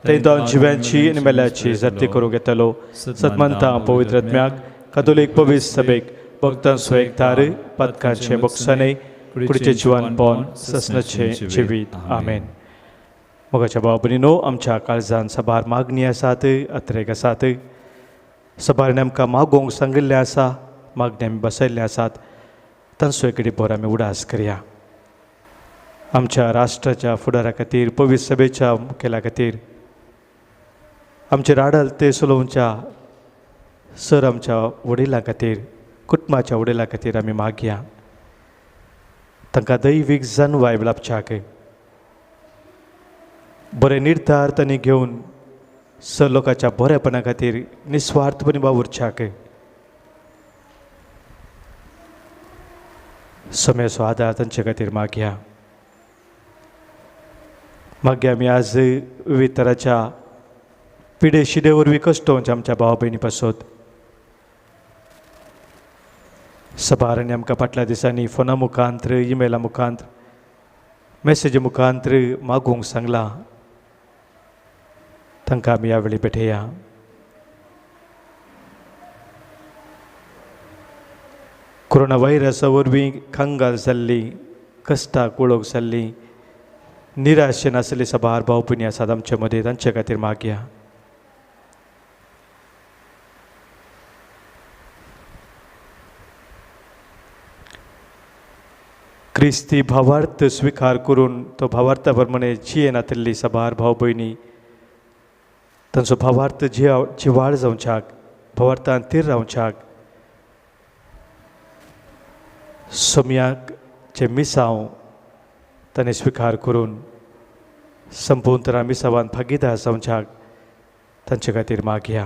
थंय तो जिव्यांची आनी मेल्ल्याची जर्ती करूंक येतलो. सतमंता पवित्र आत्म्याक, कातोलीक पवित्र सभेक, भक्तांचो एकतार, पातकांचें बक्षाणें, कुडीचें जिवनपण, ससनाचें जिवीत, आमेन. मोगाच्या भाव भयणीनो, आमच्या काळजान साबार मागणी आसात, अत्रेक आसात. साबारांनी आमकां मागोवंक सांगिल्लें आसा, मागणी आमी बसयल्ले आसात, तांचो एक बरो आमी उडास करया. आमच्या राष्ट्राच्या फुडारा खातीर, पवित्र सभेच्या मुखेला खातीर, आमचे राडल ते सोलोवच्या सर आमच्या वडिलां खातीर, कुटुंबाच्या वडिलां खातीर आमी मागया. तांकां दैवीक जानवाय लाभच्याक बरे निर्धार तांणी घेवन सर लोकांच्या बरेपणा खातीर निस्वार्थपणी वावुरच्याक सम्याचो आदार तांचे खातीर मागया. मागीर आमी आज विविध तराच्या पिडे शिडे वरवीं कश्ट आमच्या भाव भयणी पासत सभारांनी आमकां फाटल्या दिसांनी फोना मुखांत्र, इमेला मुखांत्र, मेसेजी मुखांत्र मागूंक सांगलां, तांकां आमी ह्या वेळी भेटया. कोरोना व्हायरसा वरवीं कंगाल जाल्ली, कश्टाक वळख जाल्ली, निराशेन आसलेली साबार भाव भयणी आसात आमचे मदीं, तांचे खातीर मागया. क्रिस्ती भावार्थ स्विकार करून तो भावार्था प्रमाणे जियेनातिल्ली साबार भाव भयणी, तांचो भावार्थ जिवाळ जावच्याक, भावार्थान थीर रावच्याक सोम्याक जे मिसांव ताणें स्विकार करून संपूर्ण तरा मिसावान भागीदार जावच्याक तांचे खातीर मागया.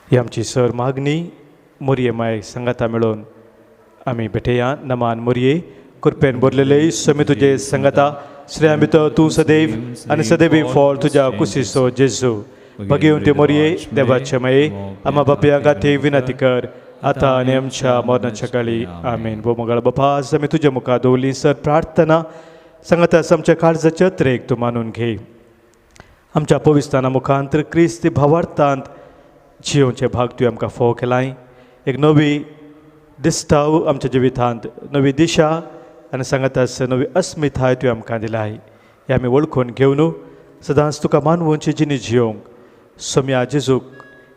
ही आमची सर मागणी मोरये माय सांगाता मेळोवन आमी भेटया. नमान मोरये, कृपेन भरलेले, स्वामी तुजे सांगाता, स्त्रियां भितर तूं सदैव आनी सदैवी फळ तुज्या कुशीचो जेजू. भगेवंती मोरये देवाचे मये आमा बापया खातीर विनंती कर आतां आनी आमच्या मरणाच्या काळी. आमेन. भो मंगळ बापा, आज आमी तुज्या मुखार दवरली सर प्रार्थना सांगात आमच्या काळजाचे अत्रेक तूं मानून घे. आमच्या पविस्ताना मुखांत क्रिस्ती भावार्थांत जियोवचे भाग तुवें आमकां फोव केलाय. एक नवी दिस्टाव आमच्या जिवितांत, नवी दिशा आनी सांगात नवी अस्मिताय तुवें आमकां दिलाय. हें आमी वळखून घेवन सदांच तुका मानवोनची जिणी जियोवंक सोम्या जेजूक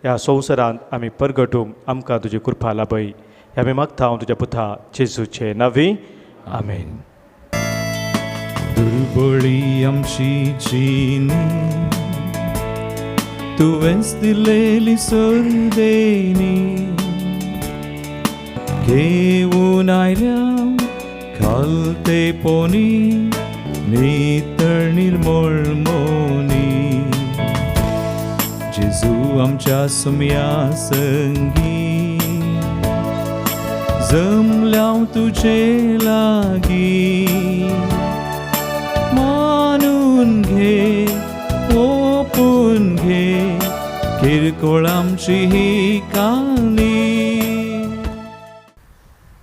ह्या संवसारांत आमी परगटूंक आमकां तुजी कृपा लाभय. हें आमी मागता हांव तुज्या पुता जेजूचे नांवी. आमेन. दुर्बळी आमची जिणी तुवेंच दिलेली सरदेणी घेऊन आयल्या खालते पोनी नितळ निर्मळ मोनी. जेजू आमच्या सुम्या संगी जमल्याव तुझे लागी. मानून घे ओपून घे किरकोळ आमची ही काणी.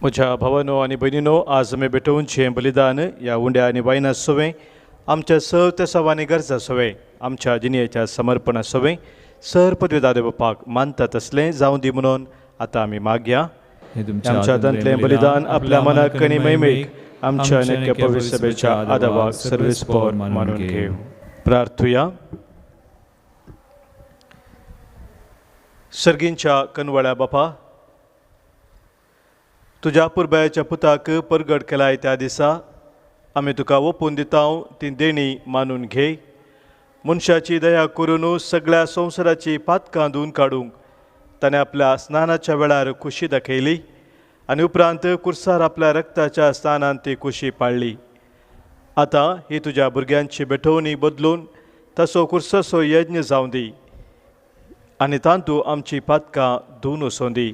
म्हज्या भावानो आनी भयणीनो, आज आमी भेटोवचें बलिदान ह्या उंड्या आनी वायना सवें आमच्या सव त्या सवांनी गरजा सवें आमच्या जिणेच्या समर्पणा सवें सर पदवी दादे बापाक मानता तसलें जावं दी म्हणून आतां आमी मागया. आमच्या हातांतलें बलिदान आपल्या मनाक आनी महिमेक आमच्या अनेक पवित्र सभेच्या आदावाक सर्वेस्पोर मानून घेवं. प्रार्थुया. सर्गींच्या कनवळ्या बापा, तुज्या पुरबायाच्या पुताक परगट केलाय त्या दिसा आमी तुका ओपून दिता ती देणी मानून घे. मनशाची दया करून सगळ्या संवसाराची पातकां धुवन काडूंक ताणें आपल्या स्नानाच्या वेळार खुशी दाखयली आनी उपरांत कुर्सार आपल्या रक्ताच्या स्नानान ती खुशी पाळ्ळी. आतां ही तुज्या भुरग्यांची भेटवणी बदलून तसो कुर्साचो यज्ञ जावं दी आनी तातूंत आमची पातकां धुवन वचों दी.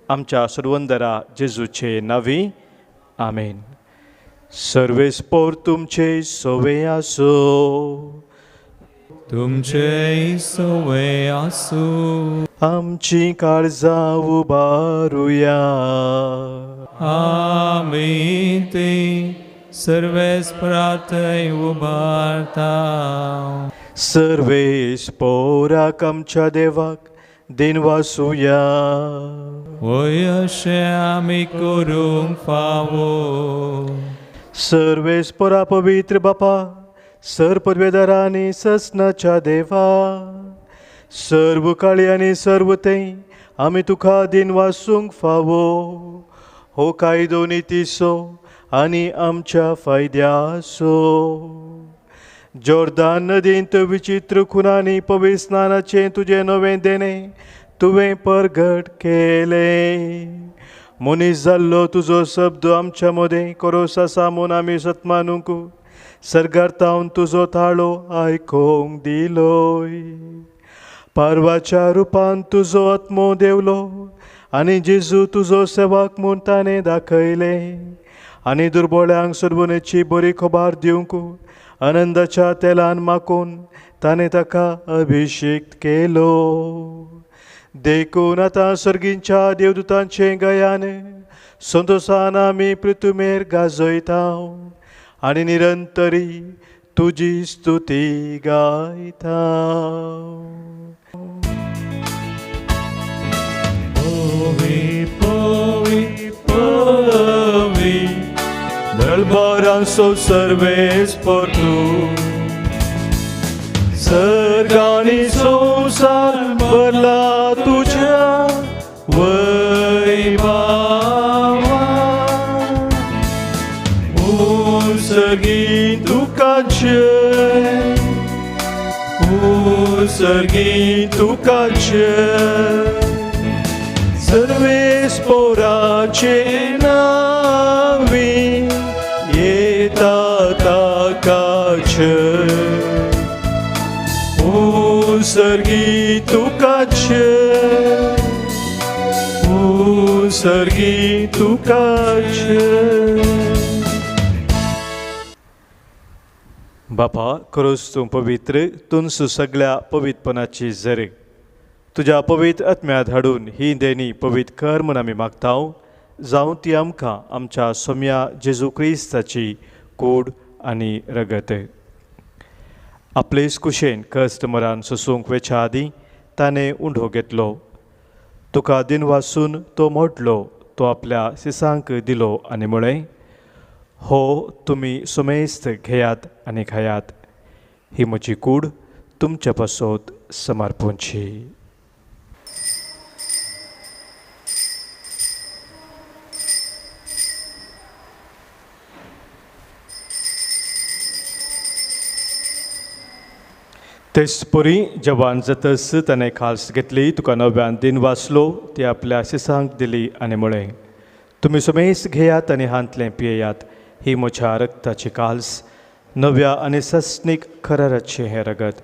आमच्या सुरवंदरा जेजूचे नांवी. आमेन. सर्वेस्पोर तुमचे सोवे आसो. तुमचे सोवे आसू. आमची काळजां उबारुया. आमी ती सर्वेस्पराथंय उबारता. सर्वेस्पोराक आमच्या देवाक दिनवासुया. वय अशें आमी करूंक फावो. सर्वेस्पोरा पवित्र बापा, सर पदवेदारा आनी ससनाच्या देवा, सर्व काळी आनी सर्व थंय आमी तुका दिनवासूंक फावो. हो कायदो नितीचो आनी आमच्या फायद्याचो. जोर्दान नदींत विचित्र खुनांनी पवित्र स्नानाचें तुजें नवें देणें तुवें परगट केलें. मनीस जाल्लो तुजो शब्द आमच्या मदें कोरोस आसा म्हूण आमी सतमानूंक सर्गार तावन तुजो ताळो आयकोंक दिलोय. पारवाच्या रुपान तुजो आत्मो देवलो आनी जेजू तुजो सेवाक म्हूण ताणें दाखयलें आनी दुर्बोळ्यांक सोडवणेची बरी खबर दिवंक आनंदाच्या तेलान माकोन ताणें ताका अभिषेक केलो. देखून आतां सर्गींच्या देवदूतांचें गयान संतोसान आमी पृथुमेर गाजयता आनी निरंतरी तुजी स्तुती गायता. पवी पवी पवी दळबारांचो सर्वेस्पोर तूं, सर्गांनी संवसार भरला तुज्या वैभावान. सर्गी तुका जय, सर्गी तुका जय, सर्वेस्पोराचे नांवी येता ताका जय. सर्गी तुका जय, सर्गी तुका जय. बापा, खरोच तूं पवित्र, तुंसू सगळ्या पवित्रपणाची जर तुज्या पवित्र आत्म्यांत हाडून ही देणी पवित्र कर म्हूण आमी मागता, जावं ती आमकां आमच्या सोम्या जेजू क्रिस्ताची कूड आनी रगत. आपलेच कुशेन कश्ट मरान सोसूंक वेच्या आदीं ताणें उंडो घेतलो, तुका दिन वासून तो मोडलो, तो आपल्या सिसांक दिलो आनी म्हळें, हो तुमी सुमेस्त घेयात आनी खायात, ही म्हजी कूड तुमच्या पासत समर्पूंची. तेच परी जवान जातच ताणें खास घेतली, तुका नव्यान दिन वाचलो, ती आपल्या सिसांक दिली आनी म्हळें, तुमी सुमेस्त घेयात आनी हांतलें पियेयात, ही म्हज्या रक्ताची काल्स, नव्या आनी सस्नीक खराराचें हें रगत,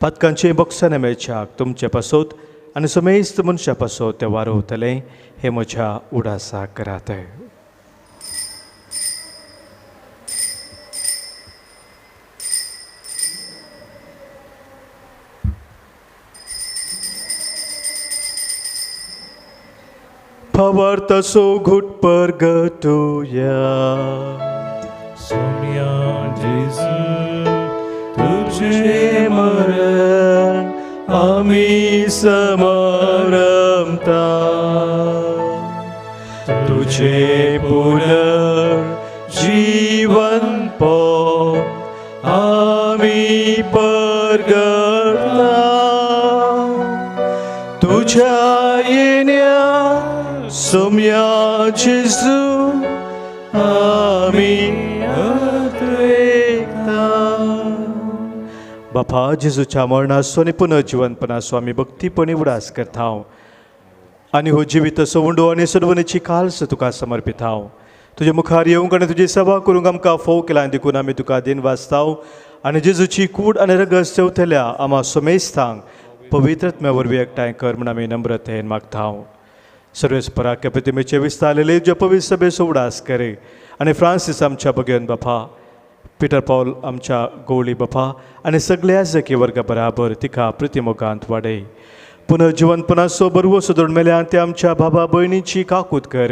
पातकांचें बक्षां मेळच्याक तुमचे पासत आनी सुमेस्त मनशां पासत तें वारवतलें, हें म्हज्या उडासाक करात. भावार्थाचो घुट परगटुया. सोम्या जेजू तुझे मरण आमी समारंभता, तुझे पुनर्जीवन आमी परगटता, तुझ्या येण्या सोम्या जेजू आमी अद्वैता. बापा, जेजूच्या मरणाचो आनी पुनर्जिवनपणाचो आमी भक्तीपणी उडास करता आनी हो जिवीत सवंडो आनी सडवणीची काल्स तुका समर्पिता. तुजे मुखार येवंक आनी तुजी सेवा करूंक आमकां फोव केला देखून आमी तुका दिन वाचता आनी जेजूची कूड आनी रगत सेवतल्या आमा सोमेस्तांक पवित्र आत्म्या वरवीं एकठांय कर म्हूण आमी नम्रतेन मागता. सर्वेस पराक्या प्रतिमेचे विस्तारलेले तुज्या पवित्र सभेचो उडास करे आनी फ्रांसीस आमच्या बगेन बापा, पिटर पावल आमच्या गोवळी बापा आनी सगळ्या जकी वर्गा बराबर तिका प्रतिमोगांत वाडय. पुनर्जिवनपणाचो बरवो सुदरून मेल्या ते आमच्या बाबा भयणीची काकूत कर.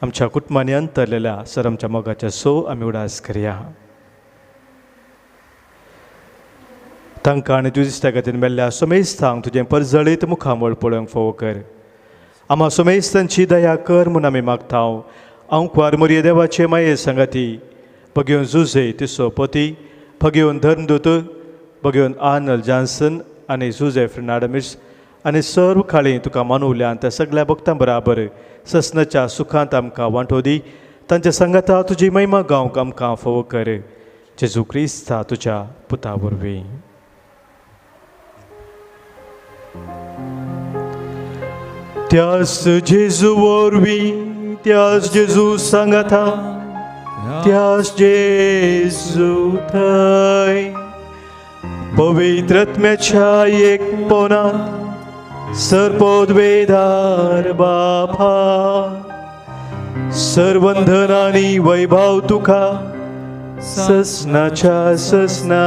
आमच्या कुटुंबांनी अंतरलेल्या सर आमच्या मोगाच्या सो आमी उडास करया. तांकां आनी तुज्या खातीर मेल्ल्या सोमेस्तांक तुजें परजळीत मुखामळ पळोवंक फावो कर. आमा सोमेस्तांची दया कर म्हूण आमी मागता. आंकवार मोरये देवाचे माये सांगाती भगेवन जुझे तिसो पती, भगेवन धर्मदूत, भगेवन आर्नल जॉन्सन आनी जुझे फेर्नांडीस आनी सर्व खाळी तुका मानवल्यान त्या सगळ्या भक्तां बराबर ससनाच्या सुखांत आमकां वांटो दी. तांच्या सांगाता तुजी महिमा गावंक आमकां फावो कर. जेजू क्रिस्ता तुज्या पुता वरवीं. त्यास जेजू वरवीं, त्यास जेजू सांगाता, त्यास जेजू थंय पवित्र आत्म्याच्या एकपणांत सर्वोद्वेदार बापा, सर्वंधन आनी वैभव तुका ससनाच्या ससना.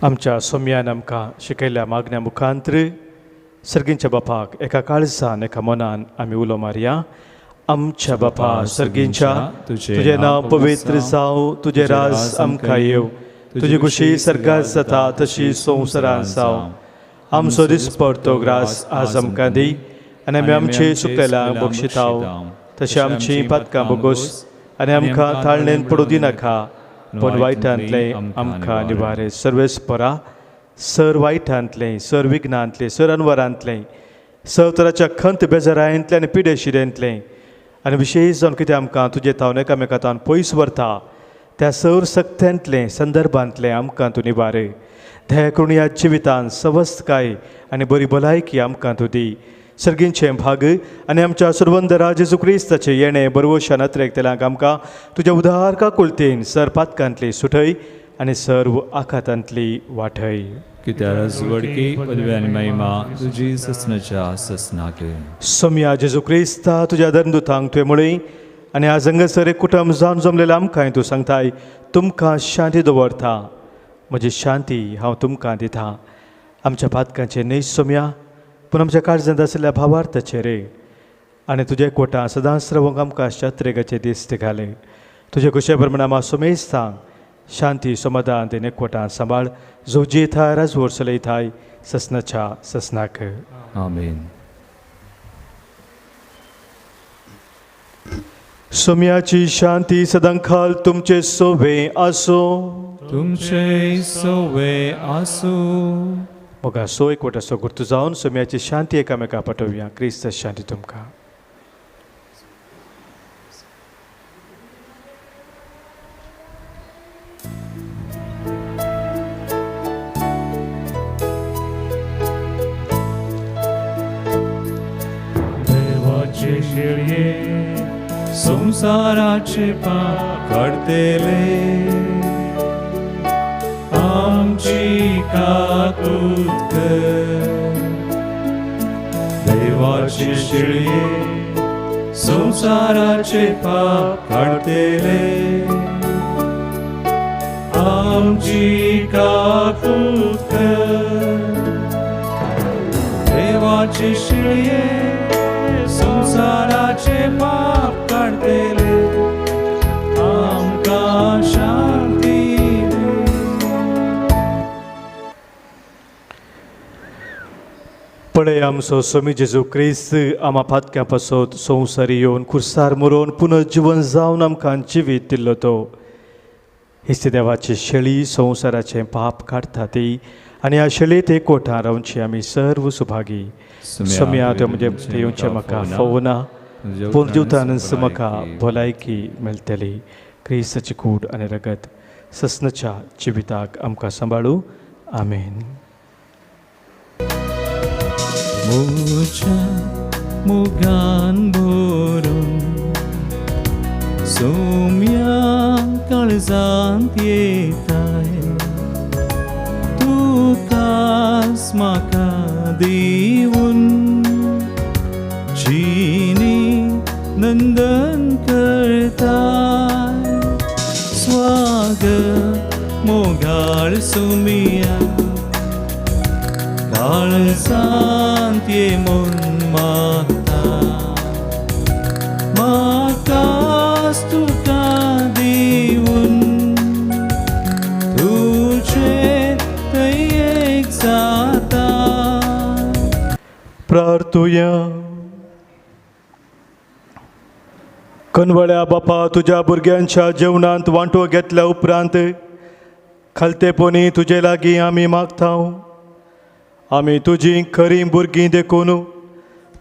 आमच्या सोम्यान आमकां शिकयल्ल्या मागण्या मुखांत्र सर्गींच्या बापाक एका काळजान एका मनान आमी उलो मारया. आमच्या बापा सर्गींच्या, तुजें नांव पवित्र जावं, तुजें राज आमकां येवं, तुजी खुशी सर्गात जाता तशी संवसारांत जावं. आमचो दिसपडतो ग्रास आज आमकां दी आनी आमी आमचे सुकलेल्यांक बक्षिताव तशें आमची पातकां बोगोस आनी आमकां ताळणेन पडूं दिनाका, पूण वायटांतलें आमकां निवारे. सर्वेस परा सर वायटांतलें, सर विघ्नांतलें, सर अनवरांतलें, सर तराच्या खंत बेजारायंतलें आनी पिडेशिरेंतलें आनी विशेश जावन कितें आमकां तुजें तावन एकामेका तावन पयस व्हरता त्या सर सक्त्यांतलें संदर्भांतलें आमकां तूं निवारे. दया करून ह्या जिवितान सवस्तकाय आनी बरी भलायकी आमकां तूं दी. सर्गींचें भाग आनी आमच्या सुरवंदरा जेजू क्रिस्ताचें येणें बरवशान अत्रेकतल्यांक आमकां तुज्या उदार काकुळतेन सर पातकांतली सुटय आनी सर्व आखातांतली वाटय. कित्या राजवडकी पदवी आनी महिमा तुजी ससनाच्या ससनाक. सोमया जेजू क्रिस्ता, तुज्या धर्मदूतांक तुवें म्हळें आनी आज हांगासर एक कुटुंब जावन जमलेलें आमकांय तूं सांगताय, तुमकां शांती दवरता, म्हजी शांती हांव तुमकां दिता. आमच्या पातकांचेर न्हय सोमया, पूण आमच्या काळजांत आशिल्ल्या भावार्थाचेर रे आनी तुजे कोटा सदांच रावंक आमकां शात्रेगाचे दीस घाले. तुजे खुशे प्रमाण आमा सोमेस्तांक शांती समाधान ते एकवटान सांबाळ, जो जियेताय राजवट चलयताय ससनाच्या ससनाक. आमेन. सोम्याची शांती सदांकाल तुमचे सोवे आसूं. तुमचे सोवे आसूं. मोगा सो एकवटाचो गुर्तू जावन सोम्याची शांती एकामेका पाठोवया. क्रिस्त शांती तुमकां. देवाचे शेळये संसाराचे पाप काडतेले, आमची काकूत कर. देवाचे शेळये संसाराचे पाप काडतेले, आमची काकूत कर. देवाचे शेळये संसाराचे पाप काडतेले, आमकां शांती दी. पळय आमचो स्वामी जेजू क्रिस्त आमा पातक्यां पासत संवसारी येवन खुर्सार मरोवन पुनर्जिवन जावन आमकां जिवीत दिल्लो तो. हिस्ते देवाची शेळी संवसाराचें पाप काडटा ती आनी ह्या शेळयेत एकवटान रावची आमी सर्व सुभागी. सोम्या तुवें म्हजें येवचें म्हाका फावना, पूण जिवतानच म्हाका भलायकी मेळटली. क्रिस्ताची कूड आनी रगत ससनाच्या जिविताक आमकां सांबाळू. आमेन. म्हज्या मोगान भरून सोम्या काळजांत येताय, तुकाच म्हाका दिवन जिणी नंदन करताय. स्वागत मोगाळ सोमिया, काळजांत ये म्हूण मागता, म्हाकाच तुका दिवन तुजे थंय एक जाता. प्रार्थुया. कनवळ्या बापा, तुज्या भुरग्यांच्या जेवणांत वांटो घेतल्या उपरांत खालतेपणी तुजे लागीं आमी मागता. आमी तुजी खरीं भुरगीं देखून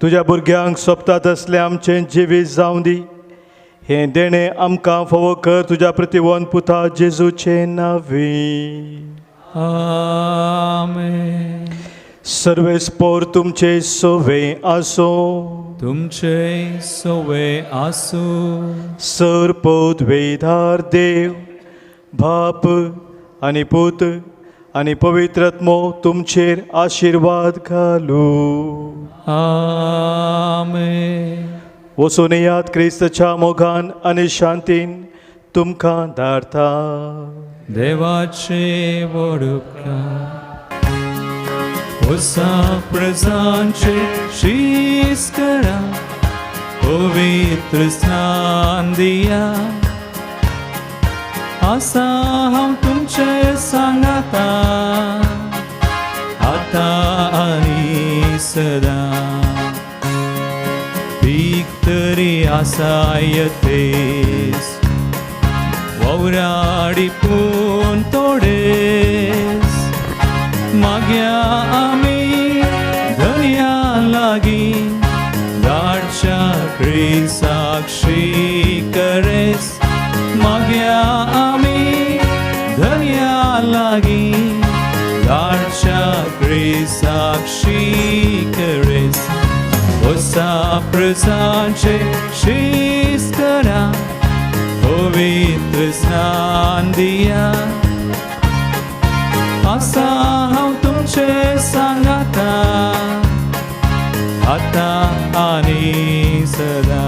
तुज्या भुरग्यांक सोबता तसलें आमचें जिवीत जावं दी. हें देणें आमकां फावो कर तुज्या प्रतिवन पुता जेजूचे नांवी. आमेन. सर्वेस्पोर तुमचे सोवे आसूं. तुमचे सोवे आसूं. सर पदवेधार देव बाप आनी पूत आनी पवित्र आत्मो तुमचेर आशिर्वाद घालू. आमेन. वचून येयात क्रिस्ताच्या मोगान आनी शांतीन तुमकां धाडता. देवाचे व्हड उपकार ओसा प्रजांचे शीस करा, पवित्र स्नान दिया. आसा हांव तुमचे सांगाता आतां आनी सदां. पीक तरी आसा यतेस, वावराडी पूण तोडेस. माग्या आमी धनया लागीं धाडच्या क्रिस्ताक स्वीकरेस. माग्या आमी धनया लागीं धाडच्या क्रिस्ताक स्वीकरेस. ओसा प्रजांचे शीस करा, पवित्र स्नान दिया. आसा हांव तुमचे सांगाता, आतां आनी सदां.